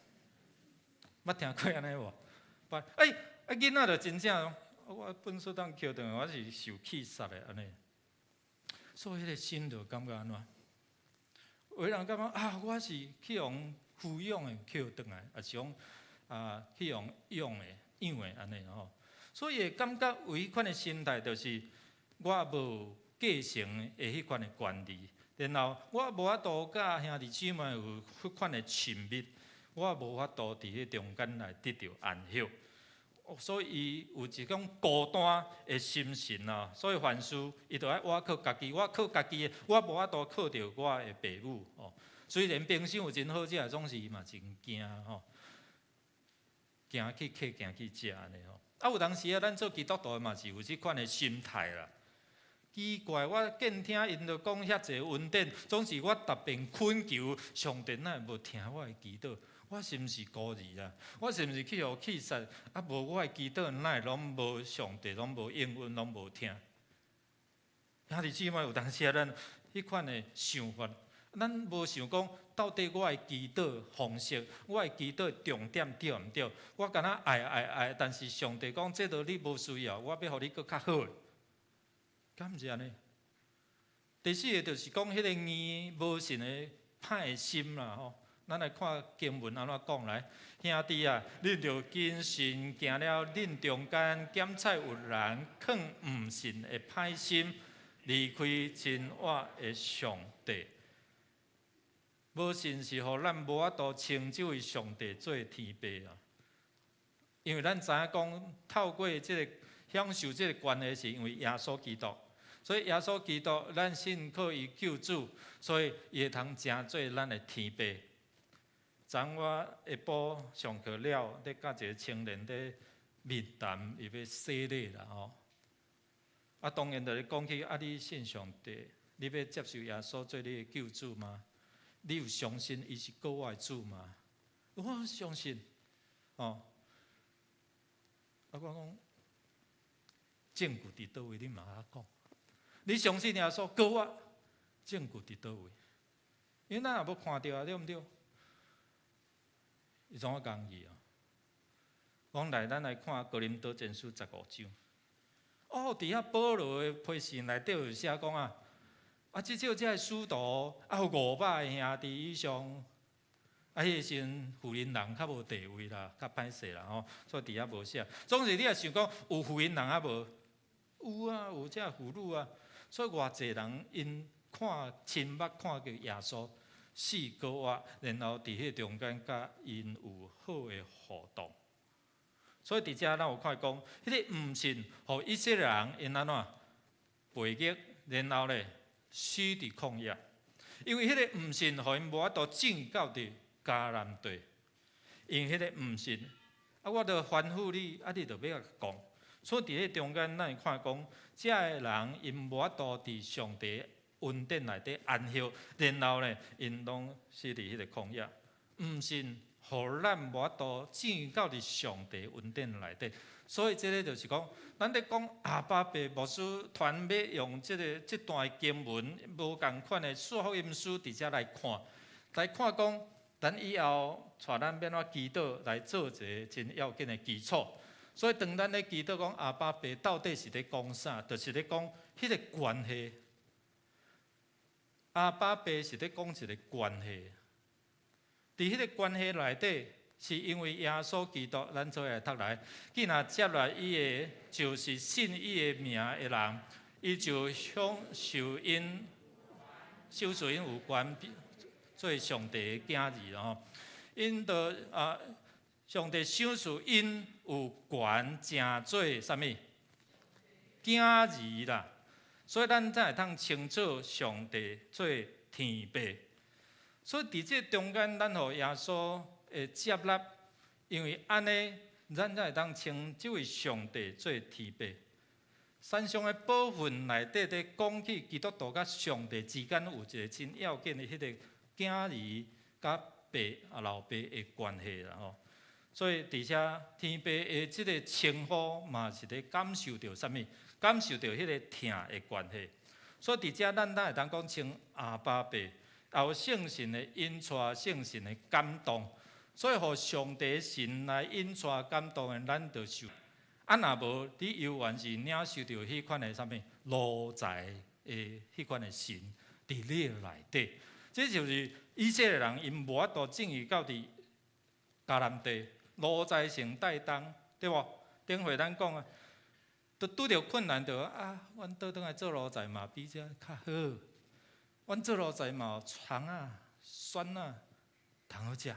捌聽過按呢無？欸，啊，囡仔就真正，我糞埽桶抾轉來，我是受氣殺的按呢。所以彼个心就感覺按怎？有的人感覺啊，我是去予撫養的，去予轉來，抑是講啊去予養的、養的按呢吼。所以會感覺有彼款的心態，就是我無繼承的彼款的權利，然後我無法度佮兄弟姊妹有彼款的親密，我無法度佇彼中間來得著安息。所以伊有一種孤單的心神啊，所以凡事伊就愛倚靠家己，我靠家己的，我無法度靠著我的爸母哦。雖然冰箱有真好食，總是伊嘛真驚吼，驚去客，驚去食按呢吼。啊，有當時啊，咱做基督徒的嘛是有這款的心態啦。奇怪，我見聽𪜶著講遐濟恩典，總是我特別懇求上帝，哪會無聽我的祈禱？我是毋是孤兒啊？我是毋是去予棄殺？啊，無我的祈禱，哪會攏無上帝，攏無應允，攏無聽？兄弟姊妹，有當時啊，咱彼款的想法，咱無想講到底我的祈禱方式，我的祈禱重點對毋對？我敢若愛愛愛，但是上帝講這都你無需要，我欲予你閣較好的，敢毋是按呢？第四个就是講彼個硬無信的歹心啦吼。咱來看經文按怎講來，兄弟啊，恁著謹慎驚了恁中間檢採有人囥毋信的歹心，離開真活的上帝。無信是予咱無法度稱這位上帝做天父啊，因為咱知影講，透過這个享受這个關係，是因為耶穌基督。所以耶穌基督，咱信靠伊救主，所以伊會通成做咱的天父。昨我下晡上課了，咧佮一个青年咧面談，伊欲洗禮啦吼。啊，當然就咧講起啊，你信上帝，你欲接受耶穌做你的救主嗎？你有相信伊是閣活的主嗎？我相信，哦。啊，我講證據佇佗位，你嘛較講。你相信耶穌閣活，證據佇佗位？因為咱也無看著啊，對毋對？伊怎啊講伊啊？講來，咱來看哥林多前書15章。哦，佇遐保羅的批信內底有寫講啊，啊，至少這个使徒啊有500个兄弟以上，啊，彼个時陣婦人人較無地位啦，較歹勢啦吼，所以佇遐無寫。總是你若想講有婦人人啊無？有啊，有這婦女啊，所以偌濟人𪜶看親目看見耶穌死閣活，然後佇彼中間佮𪜶有好的互動。所以佇遮咱有看講，彼个毋信，予以色列人𪜶按怎背逆，然後咧死佇曠野。因為彼个毋信，予𪜶無法度進到佇迦南地。因為彼个毋信，啊，我著吩咐你，啊，你著欲共講。所以佇彼中間，咱會看講，這个人𪜶無法度佇上帝恩典內底安息，然後咧，𪜶攏死佇彼个曠野。毋信，予咱無法度進到佇上帝恩典內底。所以這个就是講，咱咧講阿爸父牧師團欲用這个這段經文，無仝款的四福音書佇遮來看，來看講，咱以後帶咱欲按怎祈禱來做一个真要緊的基礎。所以當咱咧祈禱講阿爸父到底是咧講啥？就是咧講彼个關係。阿爸父是咧講一个關係。佇彼个關係內底，是因為耶穌基督，咱做伙來讀來，既若接納伊的，就是信伊的名的人，伊就享受𪜶，賞賜𪜶有權做上帝的囝兒吼。𪜶著啊，上帝賞賜𪜶有權成做啥物？囝兒啦。所以咱才會通稱做上帝做天父。所以佇這中間，咱予耶穌會接納，因為按呢，咱才會當稱這位上帝做天父。山上的寶訓內底咧講起基督徒佮上帝之間有一个真要緊的彼個囝兒佮爸啊老爸的關係啦吼。所以佇遮天父的這个稱呼嘛是咧感受著啥物？感受著彼个疼的關係。所以佇遮咱才會當講稱阿爸父，也有聖神的引帶，聖神的感動。所以，予上帝神來引帶感動的，咱就受。啊，若無，你猶原是領受著彼款的啥物奴才的彼款的神佇你的內底。這就是以色列人𪜶無法度進去到佇迦南地，奴才性帶重，對無？頂回咱講啊，都拄著困難就啊，阮倒轉來做奴才嘛比這較好。阮做奴才嘛有蟲仔、酸仔通好食。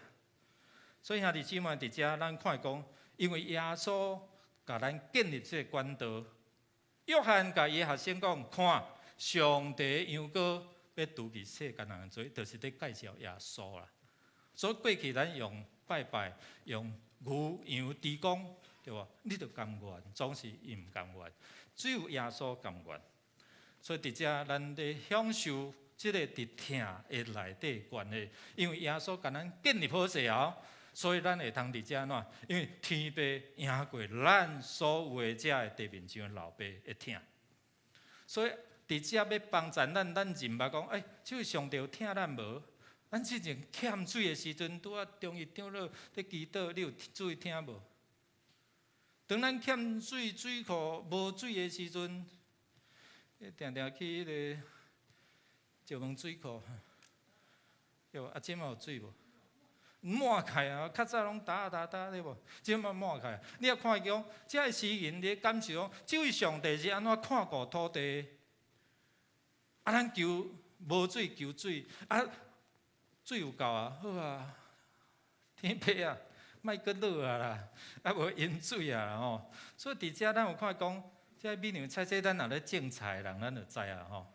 所以兄弟姊妹佇遮，咱看講，因為耶穌共咱建立這個管道，約翰共伊的學生講，看上帝羊羔欲除去世間人的罪，就是咧介紹耶穌啦。所以過去咱用拜拜，用牛羊豬公，對無？你著甘願，總是伊毋甘願，只有耶穌甘願。所以佇遮咱咧享受這個佇疼的內底關係，因為耶穌共咱建立好勢後，所以咱會通佇遮按怎？因為天父贏過咱所有的遮的地面上的老爸的疼。所以佇遮欲幫助咱，咱認捌講，欸，這位上帝有疼咱無？咱之前欠水的時陣，拄仔中一長老咧祈禱，你有注意聽無？當咱欠水，水庫無水的時陣，定定去彼个石門水庫，對無？啊，這馬有水無？滿開啊！較早攏焦焦焦對無？這馬滿開。你也看講，這个詩人咧感受講，這位上帝是按怎看顧土地？啊，咱求無水求水，啊，水有夠啊，好啊，天父啊，莫閣落啊啦，啊無淹水啊吼。所以佇遮咱有看講，這美娘菜菜，咱若咧種菜的人，咱就知啊吼。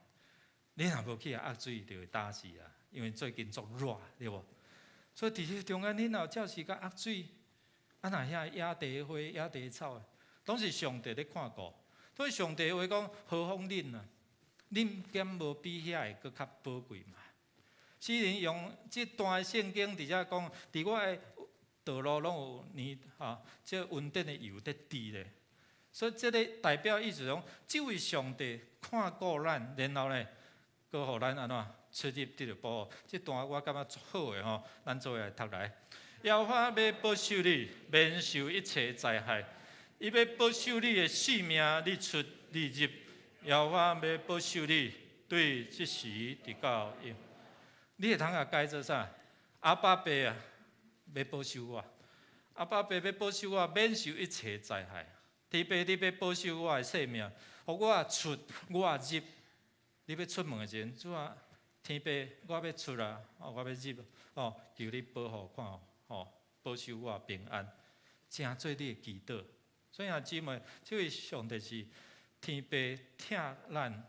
你若無去壓水，就會焦死啊，因為最近足熱，對無？所以佇這中間，你若有照時共壓水，啊若遐野地花、野地草，攏是上帝咧看顧。所以上帝話講：何況恁啊，恁敢無比遐个閣較寶貴嘛？詩人用這段聖經佇遮講，佇我的道路攏有年吼，這恩典的油佇滴咧。所以這个代表意思講，這位上帝看顧咱，然後咧，閣予咱按怎出入得著保護。這段我感覺足好的吼，咱做伙來讀來。耶和華欲保守你，免受一切災害。伊欲保守你的性命，你出你入。耶和華欲保守你，對這時直到永。你會通共解做啥？阿爸爸啊，欲保守我。阿爸爸欲保守我，免受一切災害。天父，你欲保守我的性命，予我出，我入。你欲出門的時陣，主啊，天父，我欲出啊，哦，我欲入，哦，求你保護看，吼，保守我平安，成做你的祈禱。所以兄姊妹，這位上帝是天父疼咱，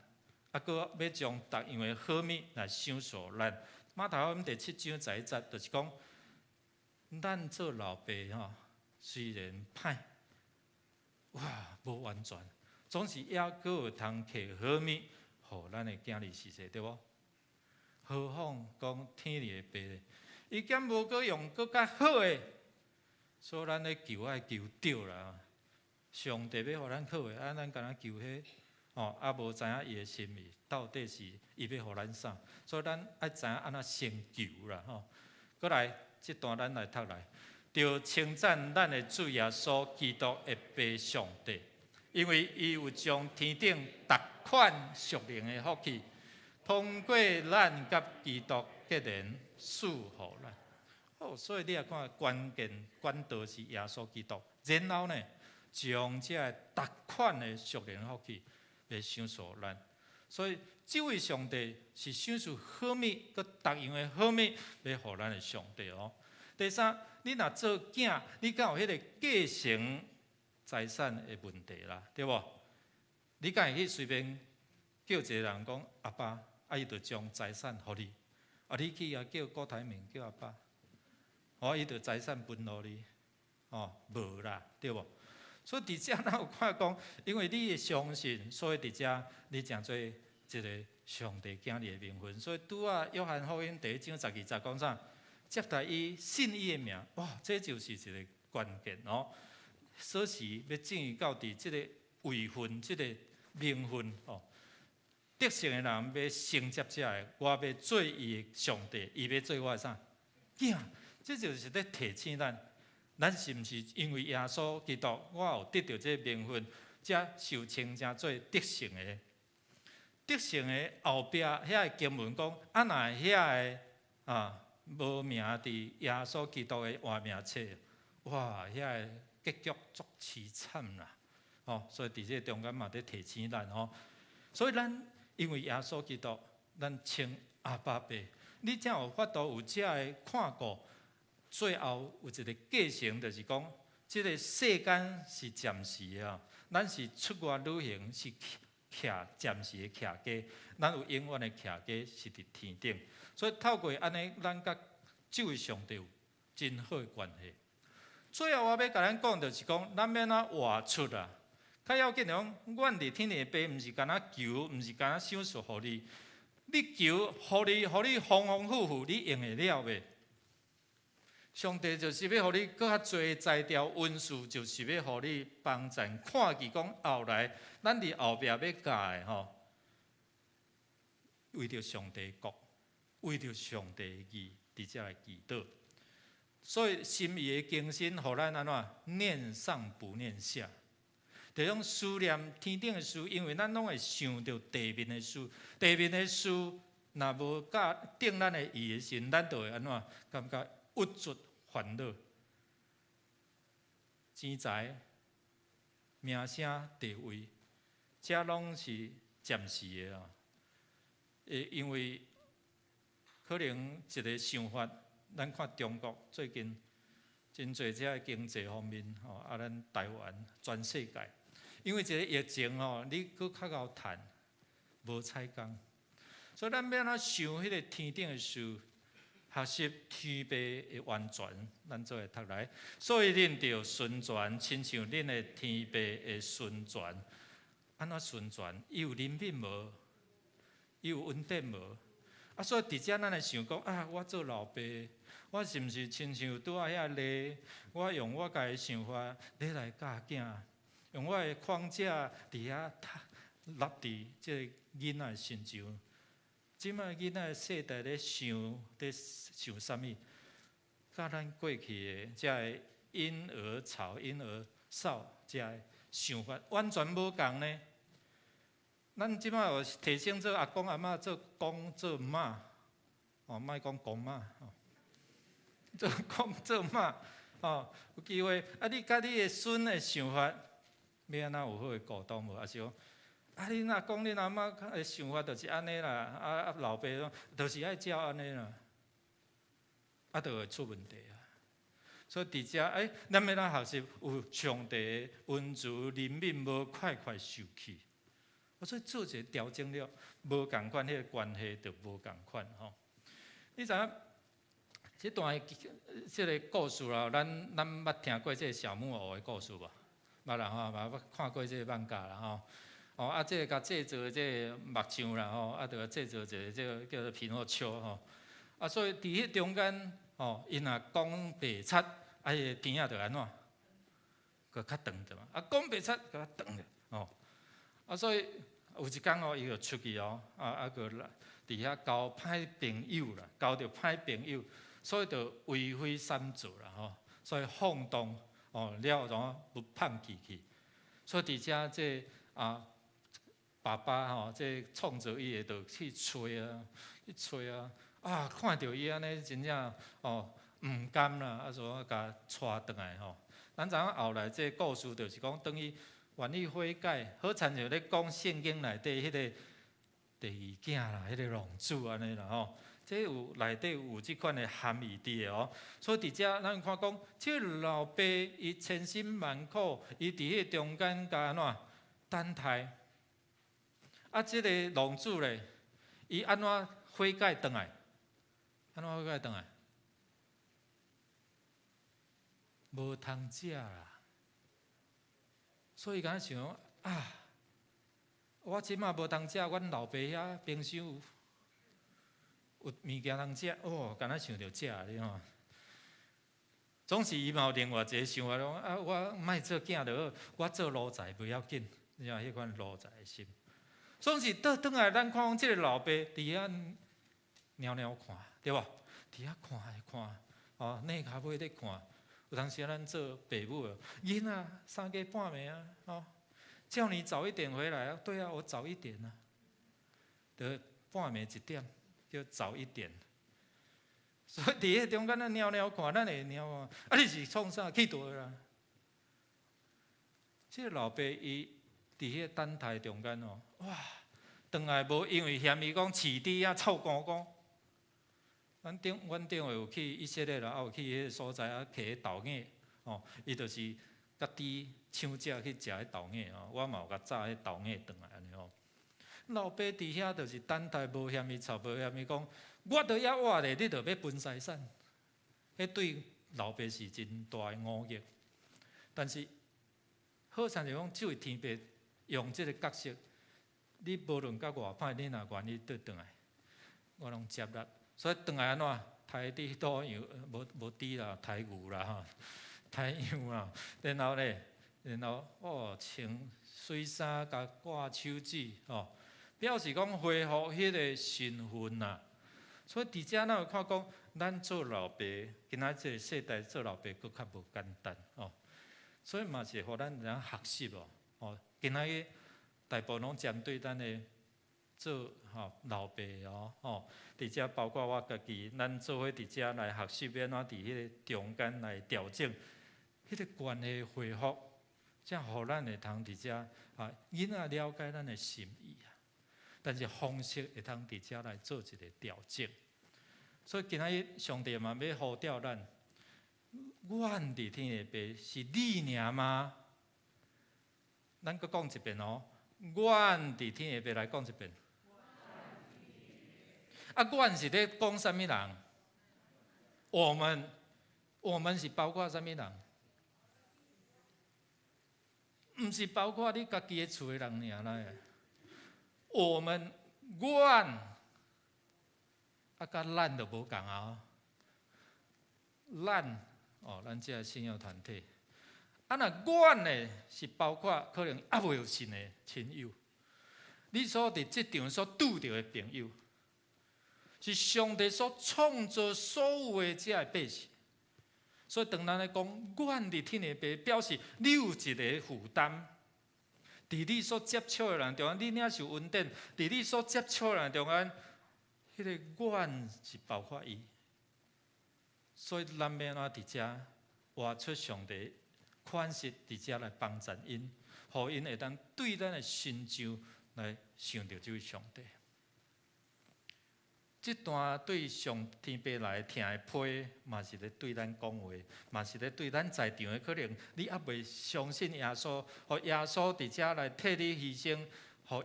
啊，閣欲將逐樣的好物來賞賜咱。馬太福音第七章十一節，就是講，咱做老爸吼，雖然歹，哇，無完全，總是猶閣有通摕好物，予咱的囝兒是說，對無？何況講天裡的爸咧，伊敢無閣用閣較好的，所以咱咧求愛求對啦。上帝欲予咱好的，啊，咱敢若求彼，吼，啊，無知影伊的心意到底是伊欲予咱啥，所以咱愛知影按怎先求啦，吼。閣來，這段咱來讀來，著稱讚咱的主耶穌基督的父上帝，因為伊有將天頂逐款屬靈的福氣，通過咱佮基督結連賜予咱。哦，所以你也看關鍵管道是耶穌基督，然後呢，將這个逐款的屬靈福氣來賞賜咱。所以這位上帝是賞賜好物，閣逐樣的好物來予咱的上帝哦。第三，你若做囝，你敢有彼个繼承財產的問題啦，對無？你敢會去隨便叫一個人講阿爸，啊伊就將財產予你，啊你去共叫郭台銘叫阿爸，哦伊就財產分予你，哦無啦，對無？所以佇遮咱有看講，因為你的相信，所以佇遮你成做一個上帝囝兒的名分。所以拄仔約翰福音第一章十二節講啥？接待伊信伊的名，哇，這就是一個關鍵哦。鎖匙欲進入到佇這个位份、這个名分哦。得勝的人欲承接這个，我欲做伊的上帝，伊欲做我的啥？囝，這就是咧提醒咱，咱是毋是因為耶穌基督，我有得著這个名分，才受稱成做得勝的。得勝的後壁遐個經文講，啊若遐个啊無名佇耶穌基督的活命冊，哇，遐个結局足凄慘啦！吼，所以佇這個中間嘛佇提醒咱吼，所以咱因為耶穌基督，咱稱阿爸父，你才有法度有這个看顧。最後有一個過程，就是講，這個世間是暫時的啊，咱是出外旅行，是徛暫時的徛家，咱有永遠的徛家是佇天頂。所以透過按呢，咱佮這位上帝有真好的關係。最後我欲共咱講，就是講，咱欲按怎活出啊？較要緊講，阮佇天頂的爸，毋是干焦求，毋是干焦賞賜予你。你求，予你，予你豐豐富富，你用會了袂？上帝就是欲予你閣較濟才調恩賜，就是欲予你幫贊。看見講後來，咱佇後壁欲教的吼，為著上帝國，為著上帝義，佇遮來祈禱。所以心意的更新，予咱按怎念上不念下。這種思念天頂的事，因為咱攏會想著地面的事，地面的事若無佮定咱的意的時，咱就會按怎感覺鬱卒煩惱。錢財、名聲、地位，這攏是暫時的啊。因為可能一個想法，咱看中國最近真濟這个經濟方面吼，啊，咱台灣全世界，因為這個疫情吼，你閣較𠢕趁，無彩工，所以咱欲按怎想彼個天頂的事，學習天父的完全，咱做會讀來。所以恁著純全，親像恁的天父的純全。按怎純全？伊有憐憫無？伊有恩典無？啊，所以佇遮咱來想講啊，我做老爸，我是毋是親像拄仔遐例？我用我家己想法咧來教囝，用我的框架佇遐立佇這個囡仔的身上。這擺囡仔世代咧想，咧想啥物？佮咱過去的這个嬰兒潮、嬰兒少這个想法完全無仝呢。咱這擺有提升做阿公阿嬤、做公做媽，哦，莫講公媽，做公做媽，哦，有機會啊！你佮你的孫的想法，欲按怎有好的溝通無？抑是講啊，恁阿公、恁阿嬤的想法就是按呢啦，啊啊老爸講就是愛照按呢啦，啊，就會出問題啊。所以佇遮，欸，咱欲按怎學習有上帝的恩慈憐憫，無快快受氣。所以做一個調整了，無仝款，彼個關係就無仝款吼。你知影這段這个故事啦，咱捌聽過這个小木偶的故事無？捌啦吼，嘛捌看過這個漫畫啦吼。哦，啊，這个共製作這个木匠啦吼，啊，就製作一个這个叫做皮諾丘吼。啊，所以佇彼中間吼，𪜶若講白賊，啊，彼个甜仔就按怎？閣較長著嘛。啊，講白賊閣較長著吼。啊，所以有一工哦，伊就出去哦，啊啊，閣佇遐交歹朋友啦，交著歹朋友，所以就為非三做啦吼，所以放蕩哦了，怎不叛棄去。所以佇遮這啊爸爸吼，這創造伊的就去揣啊，去揣啊，啊看著伊按呢真正哦毋甘啦，啊所以共帶轉來吼。咱知影後來這故事就是講，當伊願意悔改，好親像咧講聖經內底彼個第二囝啦，彼個浪子按呢啦吼，這有內底有這款的含義佇的哦。所以佇遮咱看講，這老爸伊千辛萬苦，伊佇彼個中間共按怎等待。啊，這个浪子咧，伊按怎悔改轉來？按怎悔改轉來？無通食啦。所以敢想啊，我這馬無通食，阮老爸遐冰箱有有物件通食，哦，敢若想著食你看。總是伊嘛有另外一个想法，講啊，我莫做囝就好，我做奴才袂要緊，你看彼款奴才的心。總是倒轉來，咱看講這个老爸佇遐蹑蹑看，對無？佇遐看看，哦，躡跤尾咧看。有當時咱做爸母的，囡仔三更半暝啊，哦，叫你早一點回來啊，對啊，我早一點啊。就半暝一點，叫早一點。所以佇彼中間咱貓貓看，咱會貓啊！啊，你是創啥去倒啦？這个老爸伊佇彼个等待中間哦，哇！轉來無因為嫌伊講飼豬啊臭糊糊。阮頂有去以色列啦，啊有去彼个所在啊，摕彼豆芽哦，伊就是共豬搶食去食彼豆芽哦，我嘛有共炸彼豆芽轉來按呢吼。老爸佇遐就是等待，無嫌伊臭，無嫌伊講，我都猶活咧，你著欲分財產，彼對老爸是真大的侮辱。但是好親像講，這位天父用這个角色，你無論甲偌歹，你若願意倒轉來，我攏接納。所以轉來按怎？刣豬屠羊，無無豬啦，刣牛啦吼，刣羊啦。然後咧，然後哦穿水衫，共掛手指吼，表示講恢復彼个身份啦。所以佇遮咱有看講，咱做老爸，今仔這个世代做老爸閣較無簡單哦。所以嘛是予咱會當學習哦。哦，今仔日大部分攏針對咱的做吼老爸哦，吼，佇遮包括我家己，咱做伙佇遮來學習，按怎佇彼个中間來調整，彼个關係恢復，才予咱會通佇遮啊，囡仔了解咱的心意啊。但是方式會通佇遮來做一个調整。所以今仔日上帝嘛欲呼召咱，阮佇天的父是你爾嗎？咱閣講一遍哦，阮佇天的父來講一遍。啊，阮是咧講啥物人？我們，我們是包括啥物人？毋是包括你家己的厝的人爾啦。我們，阮，啊，佮咱就無仝啊。咱，哦，咱這个信仰團體。啊，若阮呢，是包括可能猶未有信的親友，你所佇職場所拄著的朋友，是上帝所創造所有的這个百姓。所以當咱咧講，阮佇天的父，表示你有一个負擔，佇你所接觸的人中間，你領受恩典，佇你所接觸的人中間，彼个阮是包括伊。所以咱欲按怎佇遮活出上帝款式，佇遮來幫贊𪜶，予𪜶會當對咱的身上來想著這位上帝。這段對上天父來聽的批，嘛是咧對咱講話，嘛是咧對咱在場的可能，你猶未相信耶穌，予耶穌佇遮來替你犧牲，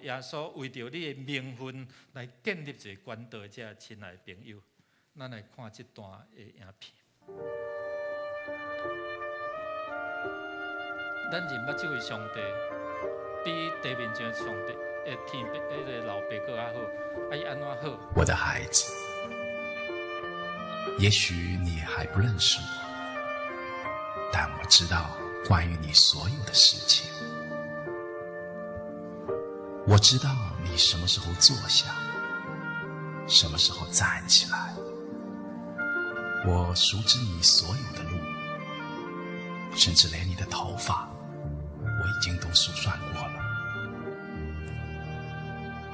予耶穌為著你的名分來建立一个管道的這親愛的朋友，咱來看這段的影片。咱認捌這位上帝，比地面上的上帝的天父、彼个老爸閣較好，啊伊按怎好？我的孩子，也許你還不認識我，但我知道關於你所有的事情。我知道你什麼時候坐下，什麼時候站起來。我熟知你所有的路，甚至連你的頭髮，我已經都數算過了。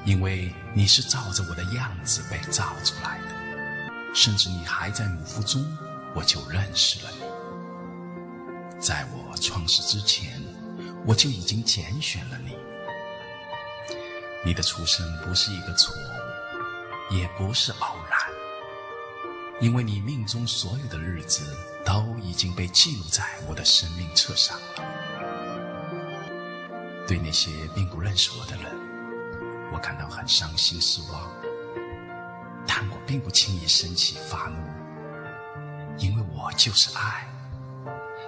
因為你是照着我的樣子被造出來的，甚至你還在母腹中，我就認識了你。在我創世之前，我就已經揀選了你。你的出生不是一個錯誤，也不是偶然，因為你命中所有的日子都已經被記錄在我的生命冊上了。對那些並不認識我的人，我感到很傷心失望，但我並不輕易生氣發怒，因為我就是愛，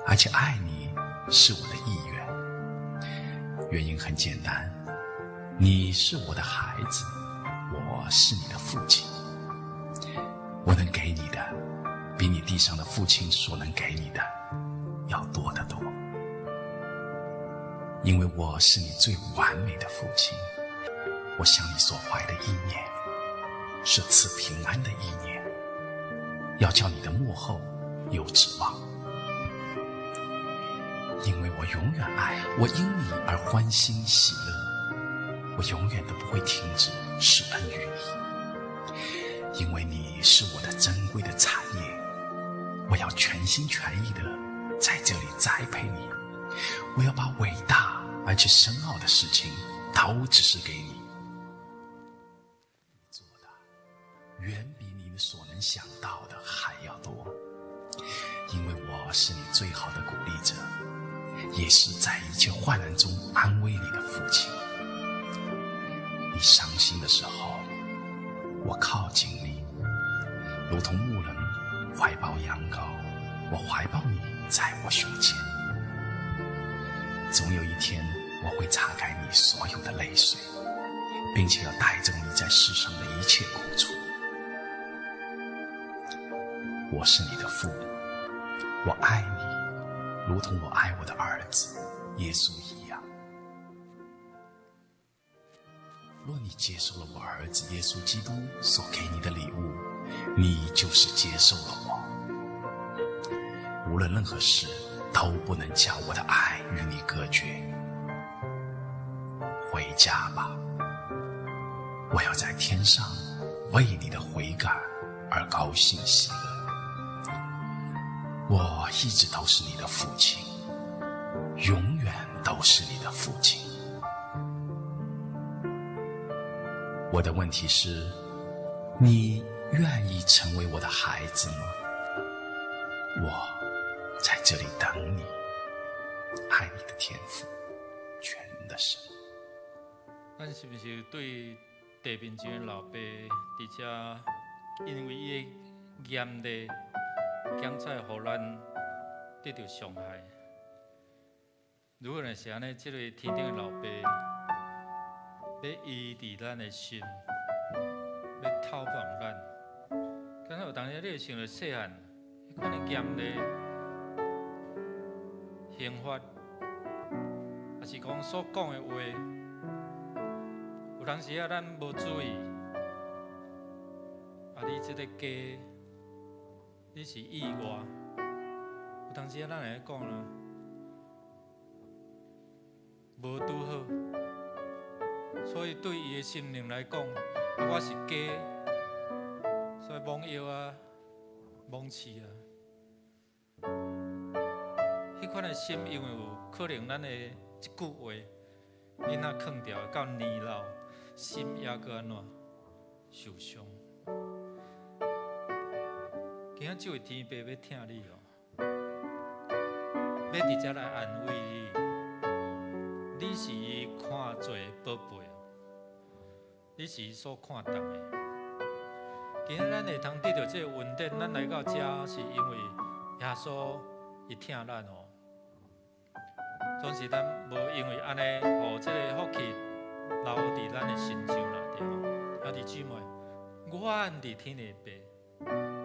而且愛你是我的意願。原因很簡單，你是我的孩子，我是你的父親。我能給你的，比你地上的父親所能給你的要多得多，因為我是你最完美的父親。我向你所懷的意念，是賜平安的意念，要叫你的末後有指望。因為我永遠愛，我因你而歡欣喜樂，我永遠都不會停止施恩於你，因為你是我的珍貴的產業。我要全心全意的在這裡栽培你，我要把偉大而且深奧的事情都指示給你。做的遠比你們所能想到的還要多，因為我是你最好的鼓勵者，也是在一切患難中安慰你的父親。你傷心的時候，我靠近你，如同牧人懷抱羊羔，我懷抱你在我胸前。總有一天，我會擦乾你所有的淚水，並且要帶走你在世上的一切苦楚。我是你的父，我愛你，如同我愛我的兒子耶穌一樣。若你接受了我兒子耶穌基督所給你的禮物，你就是接受了我。無論任何事，都不能將我的愛與你隔絕。回家吧，我要在天上為你的悔改而高興喜樂。我一直都是你的父親，永遠都是你的父親。我的問題是，你願意成為我的孩子嗎？我在這裡等你，愛你的天父，全能的神。咱是毋是對地面上的老爸，佇遮因為伊的嚴厲，檢採，予咱得著傷害？如果若是按呢，這個天頂的老爸欲醫治咱的心，欲透放咱，敢若有當時你會想著細漢，彼款的嚴厲刑罰，抑是講所講的話，有當時啊，咱無注意，啊，你這个家，你是意外，有當時啊，咱會講啦，無拄好，所以對伊的心靈來講，啊，我是假，所以罔藥啊，罔飼啊，彼款的心，因為有可能咱的一句話，囡仔囥著到年老，心猶閣按怎受傷。今仔這位天父欲疼你哦，欲佇遮來安慰你。你是伊看做的寶貝哦，你是伊所看重的。今仔咱會通得著這個恩典，咱來到遮是因為耶穌伊疼咱哦。總是咱無因為按呢，予這個福氣留佇咱的身上啦，對無？兄弟姊妹，阮佇天的爸，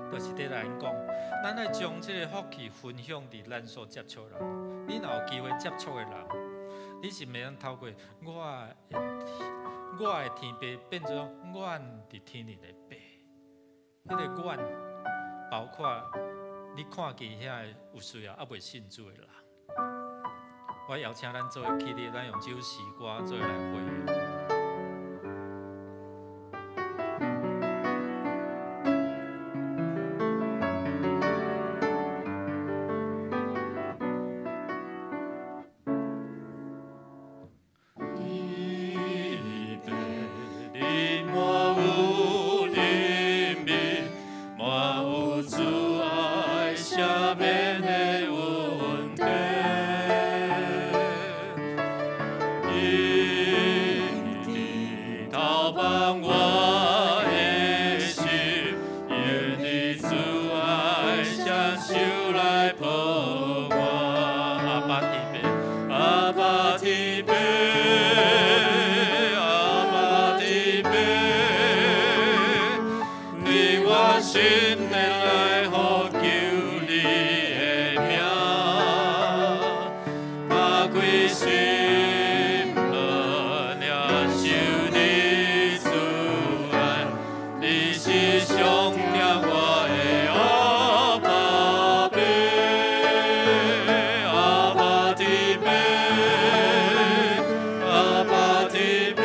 就是佇來講，咱愛將這個福氣分享佇咱所接觸的人。你若有機會接觸的人，你是袂當透過我的天爸變做阮佇天裡的爸。彼個阮包括你看見遐個有需要猶未信主的人。我邀請咱做伙起立，咱用這首詩歌做伙來回應。天父，你滿有憐憫，滿有慈愛，赦免的恩典。伊直投放我的心，用你慈愛雙手來抱我。阿爸天父，阿爸天父，阿爸天父，對我心內來呼求你的名，打開心門，領受你慈愛，你是上疼我的阿爸父，阿爸天父，阿爸天父，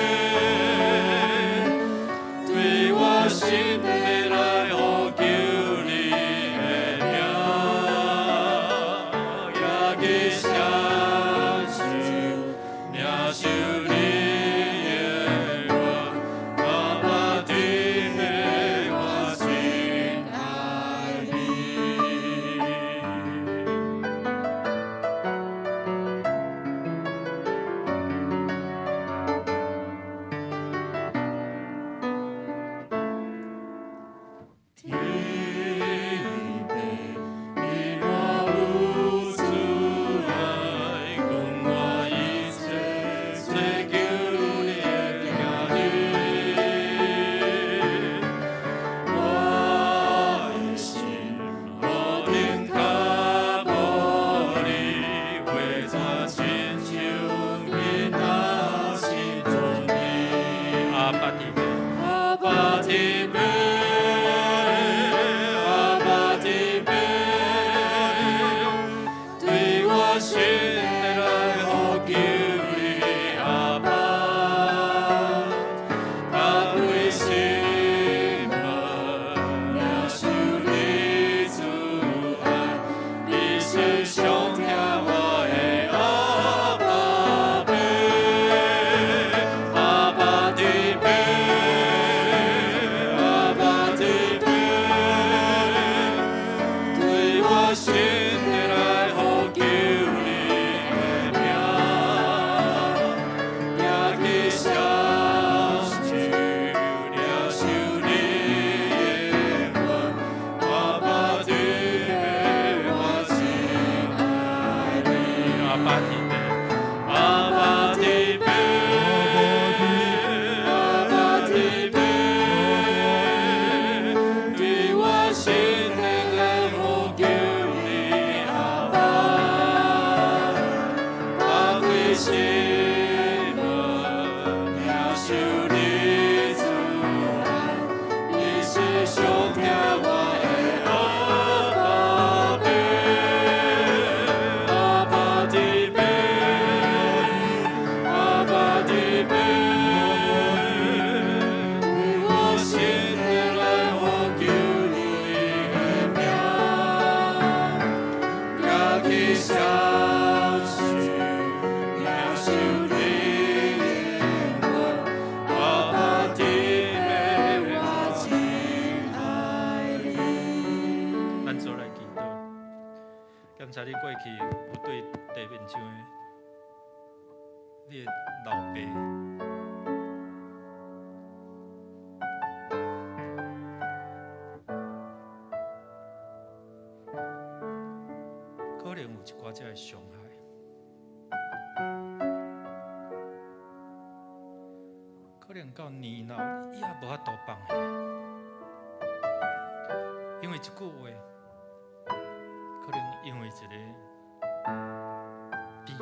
去有對地面上的你的老爸，可能有一寡這个傷害，可能到年老你也無法度放下，因為一句話，可能因為一个比拍，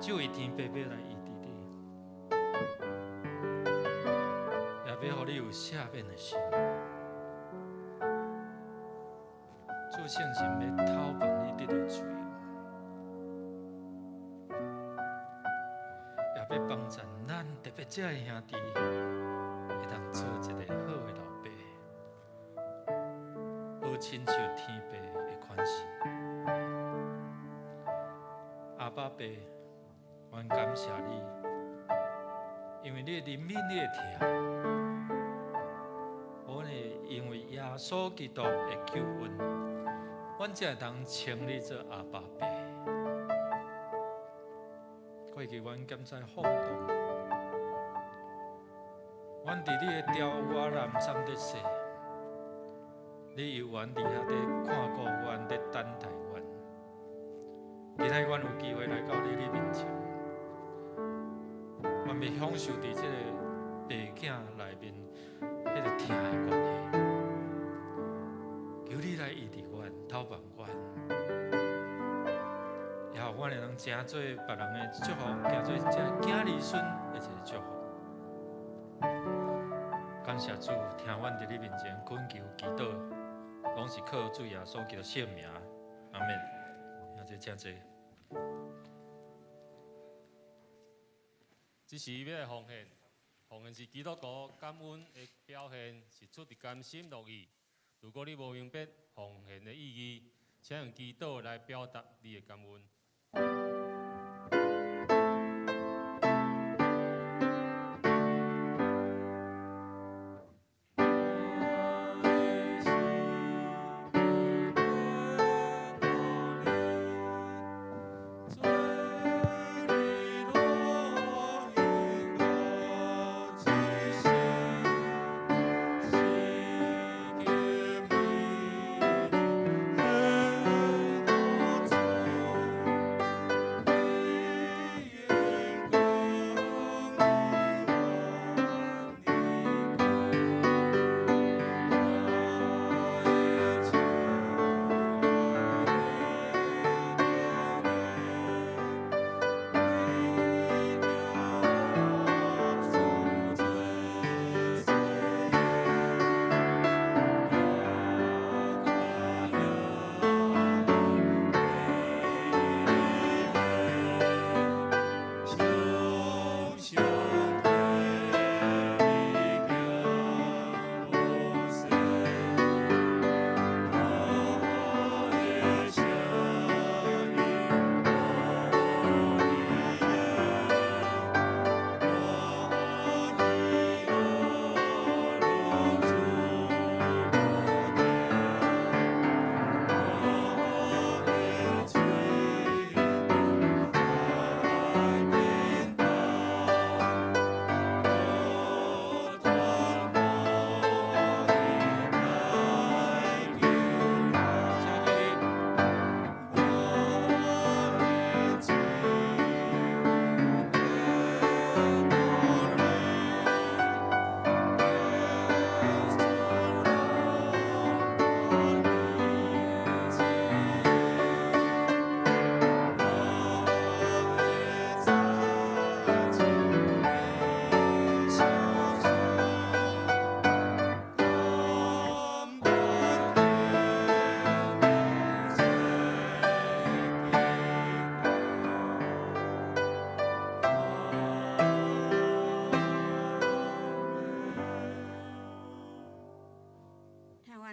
這位天父欲來醫治你，也欲予你有赦免的心。主聖神欲透放你得著自由，也欲幫助咱，特別這个兄弟，會當做一个好的老爸，好親像天父的款式。阿爸爸，阮感謝你，因為你的憐憫，你的疼，阮會因為耶穌基督的救恩，阮才會當稱你做阿爸爸。過去阮甘在放蕩，阮佇你的雕我南山咧說，你猶原佇遐咧看顧阮，咧等待阮。今仔阮有機會來到你的面前，阮欲享受佇這个爸囝內面彼个疼的關係。求你來醫治阮，透放阮，也予阮會當成做別人的祝福，成做這囝兒孫的一个祝福。感謝主，聽阮佇你面前懇求祈禱，攏是靠主耶穌基督聖名，阿們。兄弟請坐。這時欲來奉獻，奉獻是基督徒感恩的表現，是出自甘心樂意。如果你無明白奉獻的意義，請用祈禱來表達你的感恩。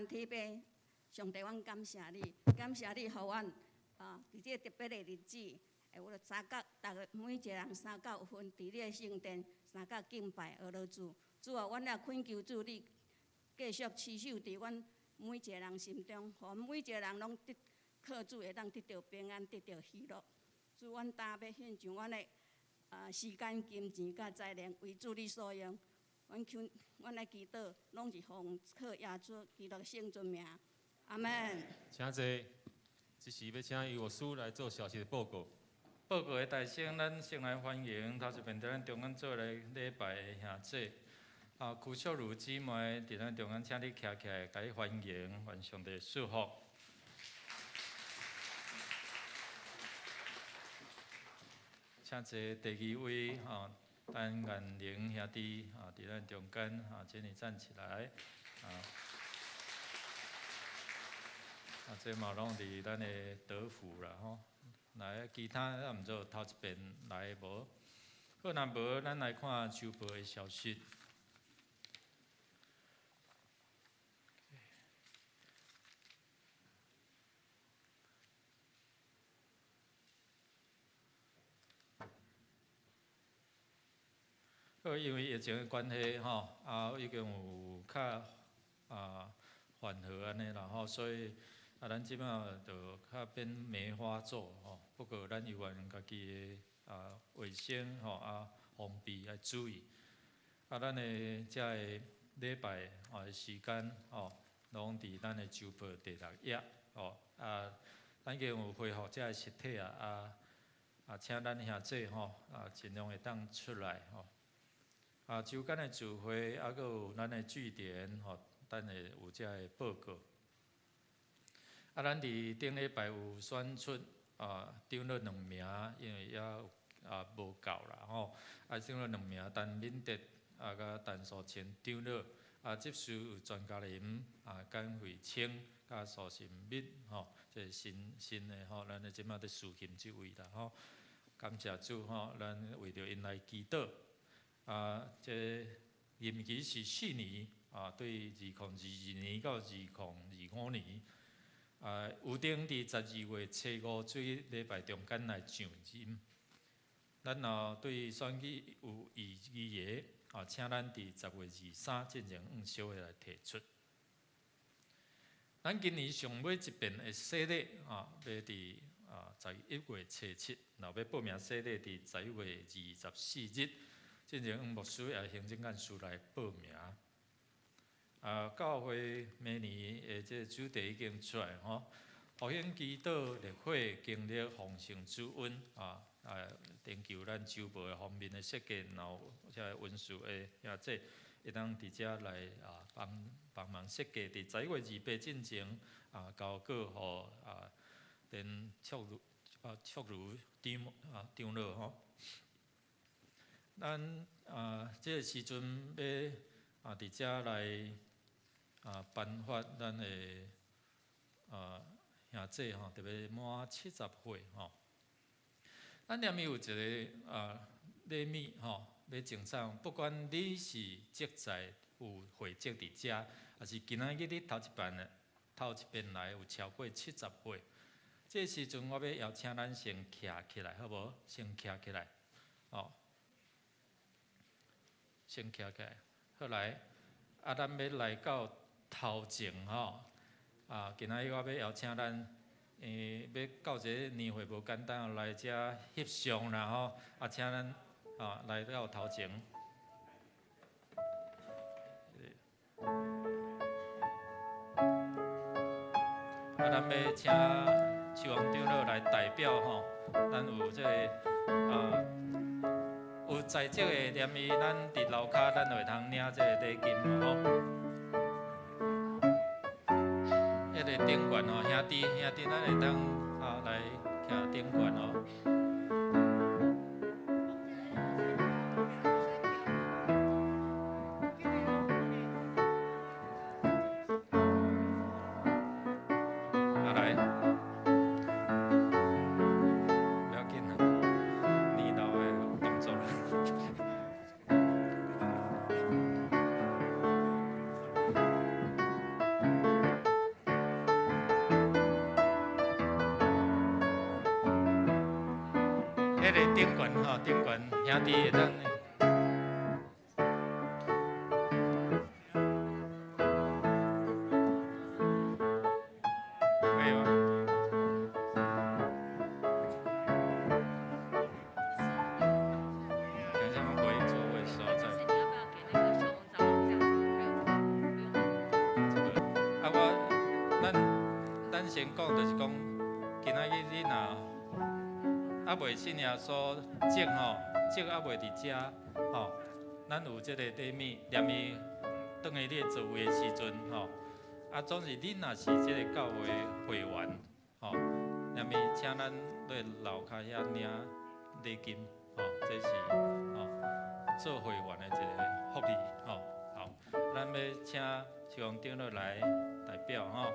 天父，上帝，阮感謝你，感謝你，予阮啊，佇這個特別的日子，會有三角，逐个每一個人三角有份佇你的聖殿，三角敬拜阿羅主。主啊，阮也懇求主你继续持守伫阮每一个人心中，予阮每一个人攏得靠主會當得著平安，得著喜樂。主，阮今欲獻上阮的時間、金錢佮才能，為主你所用。阮求，阮來祈禱，攏是奉靠耶穌基督聖尊名。阿門。請坐。這時欲請余牧師來做小息的報告。報告的大聲，咱先來歡迎頭一遍佇咱中間做來禮拜的兄姐，邱淑如姊妹佇咱中間，請你徛起來，共伊歡迎，願上帝祝福。請坐第二位吼，陳彦玲兄弟佇咱中間，請你站起來。這嘛攏佇咱的德福啦吼。來，其他咱毋知頭一遍來無？好，若無，咱來看週報的消息。好，因為疫情的關係吼，已經有較緩和按呢啦吼，所以咱這擺就較變梅花座吼。不過咱猶原家己的衛生吼防備愛注意。咱的遮个禮拜時間吼，攏佇咱的週報第六頁吼。咱已經有恢復遮个實體請咱兄弟吼盡量會當出來吼。週間的聚會，閣有咱的據點吼，等下有遮个報告。咱佇頂禮拜有選出長老兩名，因為猶無夠啦吼。長老兩名，陳敏哲佮陳素清長老，執事有全家林簡慧清佮蘇神敏吼，這新新的吼，咱咧這擺佇司琴這位啦吼。感謝主吼，咱為著𪜶來祈禱。這任期是四年，對2022年到2025年。有定佇12月初五做禮拜中間來上任。咱若對選舉有異議的，請咱佇10月23進前向小會來提出。咱今年上尾一遍的洗禮，欲佇11月初7，若欲報名洗禮佇11月24日，進前向牧師抑行政幹事來報名。教會明年的這個主題已經出來吼，復興祈禱、烈火經歷豐盛主恩研究咱週報的方面的設計，然後這個文書的兄弟會當佇遮來幫幫忙設計，佇11月28進前交稿予連卓如卓如長長老吼。咱這個時陣欲佇遮來頒發咱的兄弟吼，特別滿70歲吼。咱連面有一个禮物吼，欲贈送，不管你是職在有會籍佇遮，抑是今仔日你頭一遍的頭一遍來有超過70歲，這個時陣我欲邀請咱先徛起來，好無？先徛起來，哦，先徛起來。好來，咱欲來到頭前吼，今仔日我欲邀請咱，欲到這個年歲無簡單，來遮翕相啦吼，請咱來到頭前。咱欲請秋紅長老來代表吼，咱有這個有在職的連伊，咱佇樓跤，咱就會通領這個禮金吼。彼個頂懸吼，兄弟兄弟，咱會當來徛頂懸哦。來，不要緊啦，年老的動作啦。彼個頂懸吼，頂懸兄弟會當。先講，就是講，今仔日你若猶未信耶穌，籍吼，籍猶未佇遮吼，咱有這个禮物，連伊轉去你的座位的時陣吼，啊，總是恁若是這个教會會員吼，連伊請咱落樓跤遐領禮金吼，這是吼做會員的一个福利吼。好，咱欲請徐王長老來代表吼。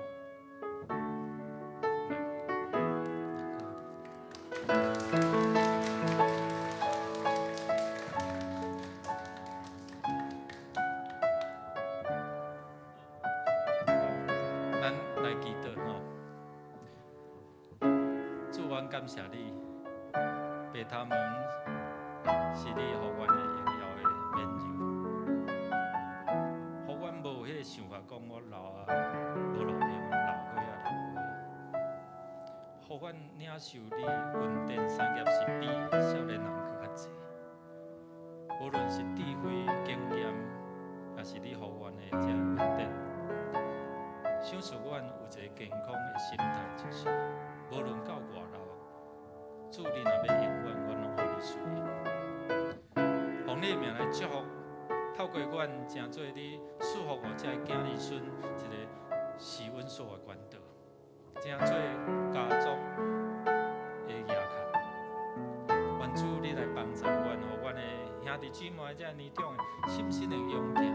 咱來祈禱吼，主，阮感謝你，白頭毛是你予阮的榮耀的免由，予阮無彼个想法，講我老啊無路用，老歲仔老歲，予阮領受你恩典產業是比少年人閣較濟。無論是智慧經驗，抑是你予阮的這恩典，賞賜阮有一个健康的心態，就是無論到偌老，主你若欲用阮，阮攏予你使用。奉你的名來祝福，透過阮成做你賜福予這个囝兒孫一个施恩所的管道，成做家族的依靠。願主你來幫助阮，予阮的兄弟姊妹這年長的深深的勇健，予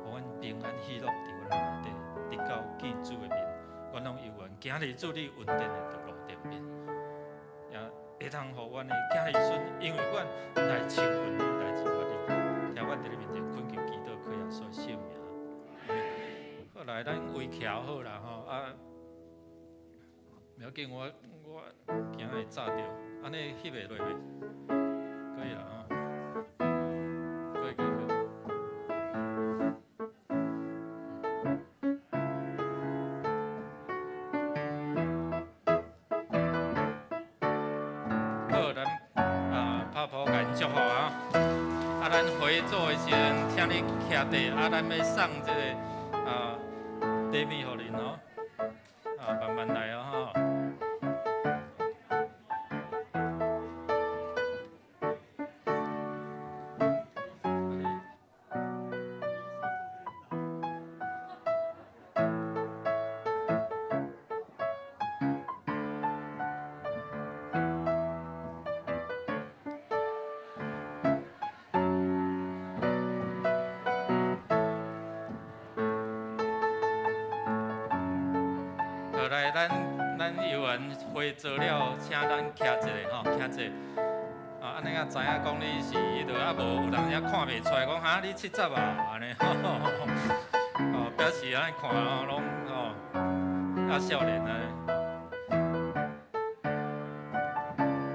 阮平安喜樂佇阮內底，直到見主的面。阮攏猶原行佇主你恩典的道路頂面，也會通予阮的囝兒孫，因為阮來親近你，來認識你。聽阮佇你面前懇求祈禱，靠耶穌聖名。好來，咱圍徛好啦吼啊！袂要緊，我驚會炸著，按呢翕會落袂？可以啦吼，可以可以可以。好，咱啊拍噗共𪜶祝福啊！啊，咱回座的時陣，請你徛地，啊，咱欲送這个啊禮物予恁哦，啊，慢慢來哦吼。好來，咱遊完回座了，請咱徛一下吼，徛一下。啊，按呢才知影講你是彼落，啊無有人也看袂出來，講哈你70啊，按呢，哦，表示按呢看哦，攏吼啊少年啊。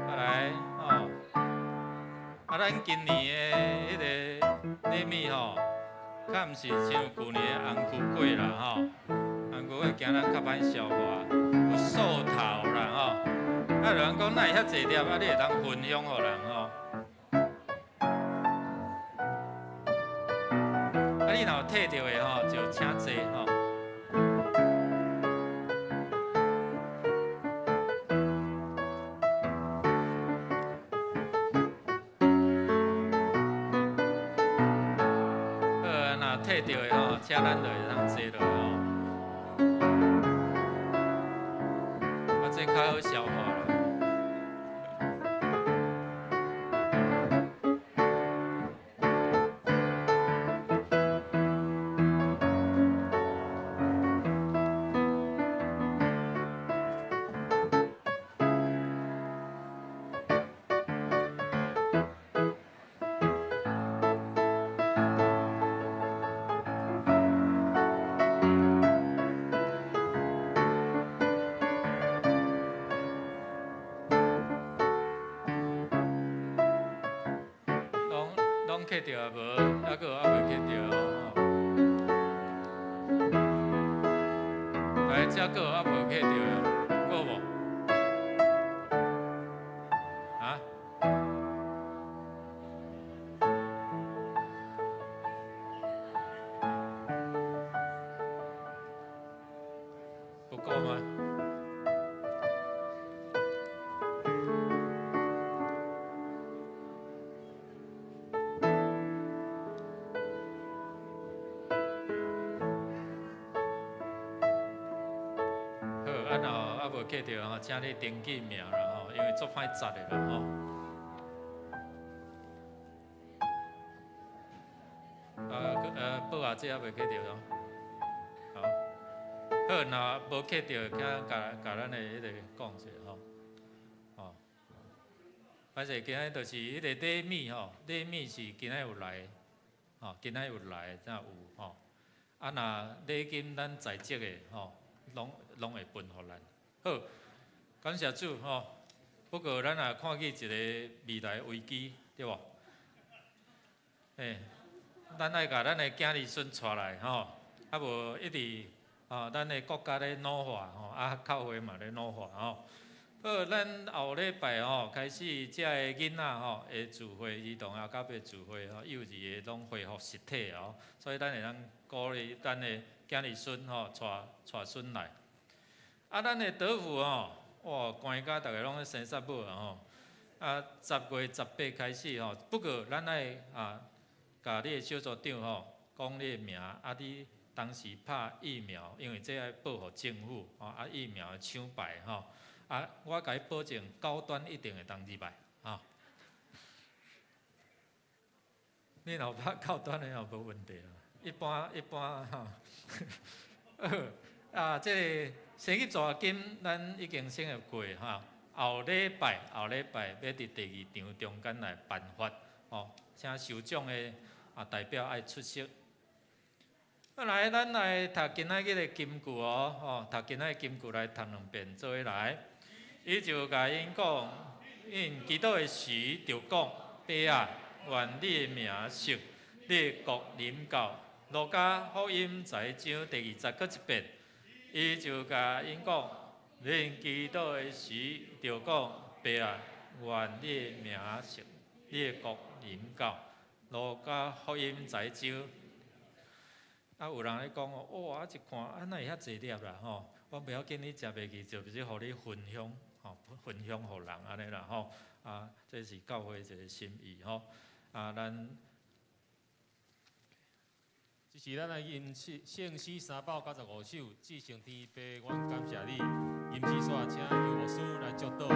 啊來，吼，啊咱今年的彼个禮物吼，較毋是像舊年的紅龜粿啦吼。紅龜粿驚咱較歹消化，有素頭啦吼。啊，有人講哪會遐濟粒，啊，你會當分享予人吼。啊，你若有摕著的吼，就請坐吼。好，若摕著的吼，請咱就會當坐落吼。啊，這較好消化啦。攏摕著啊無？猶閣有猶未摕著哦。來，這閣有猶無摕著？閣有無？啊？不夠嗎？刻著吼，請你登記名啦吼，因為足歹紮的啦吼。啊，寶阿姐猶未刻著咯。好，好，若無刻著，請共共咱的彼个講一下吼。吼，歹勢今仔就是彼个禮物吼，禮物是今仔有來，吼，今仔有來才有吼。啊，若禮金咱在職的吼，攏攏會分予咱。好，感謝主吼。不過咱也看見一个未來危機，對無？欸，咱愛共咱的囝兒孫帶來吼，啊無一直啊，咱的國家咧老化吼，啊教會嘛咧老化吼。好，咱後禮拜吼開始，遮个囡仔吼會聚會，兒童啊，甲別聚會吼，幼兒的攏恢復實體哦，所以咱會當鼓勵咱的囝兒孫吼，帶帶孫來。啊，咱的德福吼，哇，寒甲逐个攏咧生捒母啊吼。啊，10月18開始吼，不過咱愛啊，共你的小組長吼講你的名，啊，你當時拍疫苗，因為這愛報予政府吼，啊，疫苗的廠牌吼，啊，我共你保證高端一定會當入來，吼。你若有拍高端的吼，無問題啊。一般一般吼，啊，這个生日助學金咱已經審核過吼，後禮拜後禮拜欲佇第二場中間來頒發，吼，請受獎的啊代表愛出席。好來，咱來讀今仔日的金句哦，吼，讀今仔日金句來讀兩遍，做伙來。伊就共𪜶講，𪜶祈禱的時就講：爸啊，願你的名聖，你的國臨到。路加福音十一章第二節，閣一遍。伊就共𪜶講，恁祈禱的時就講：爸啊，願你的名聖，你的國臨到。路加福音十一章。啊，有人咧講哦，哇！啊一看，啊哪會遐濟粒啦吼？我袂要緊，你食袂去，就是予你分享，吼，分享予人按呢啦吼。啊，這是教會一个心意吼。啊，咱。這是咱的吟詩聖詩395首，至聖天父，阮感謝你。吟詩煞請游牧師來祝禱。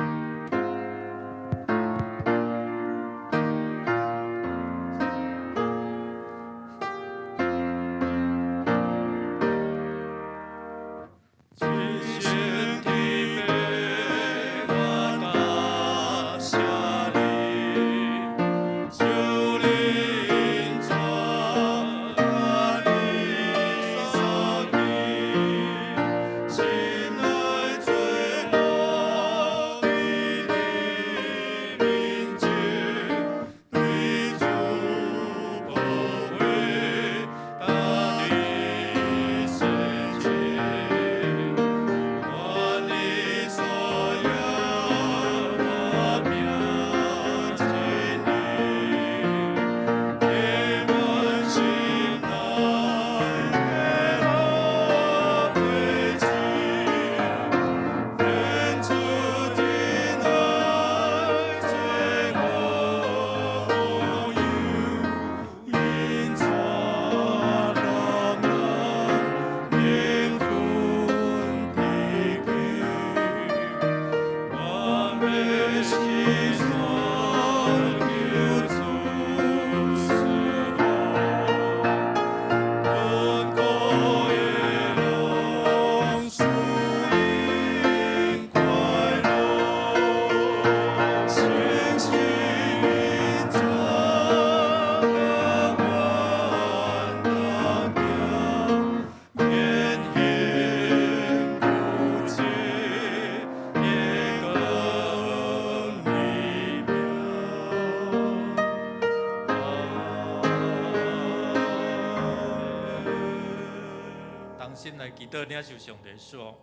同心來祈禱，領受上帝說：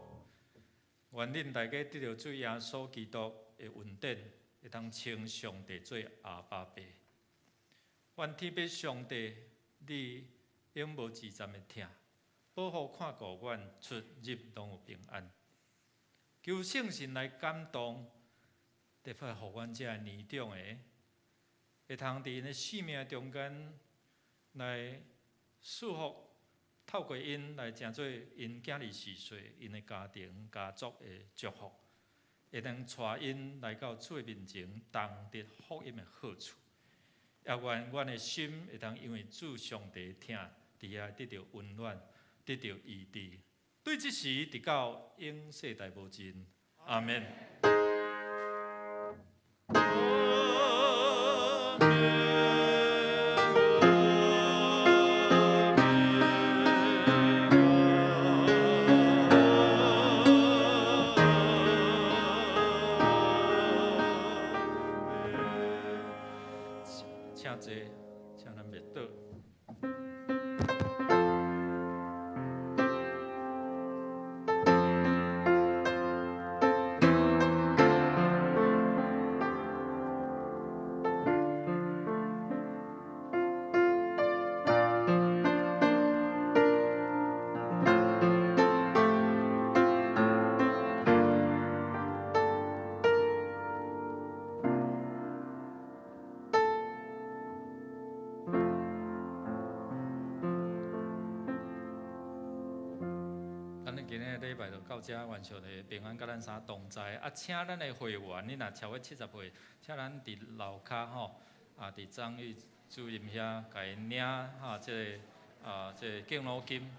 願恁大家得著主耶穌基督的恩典，會當稱上帝做阿爸父。願天父上帝，你永無止暫的疼，保護看顧阮出入攏有平安。求聖神來感動，特別予阮這个年長的，會通佇𪜶的生命中間來賜福。透過𪜶來成做𪜶囝兒序細𪜶的家庭家族的祝福，會當帶𪜶來到主的面前，同得福音的好處。也願阮的心會當因為主上帝疼，佇遐得著溫暖，得著醫治。對這時直到永世代無盡。阿門。請坐，請咱默禱。咱今日禮拜就到這，願上帝平安佮咱三同在。啊，請咱的會員，你若超過70歲，請咱佇樓跤吼，啊，佇張玉主任遐共𪜶領哈，這個啊，這個敬老金。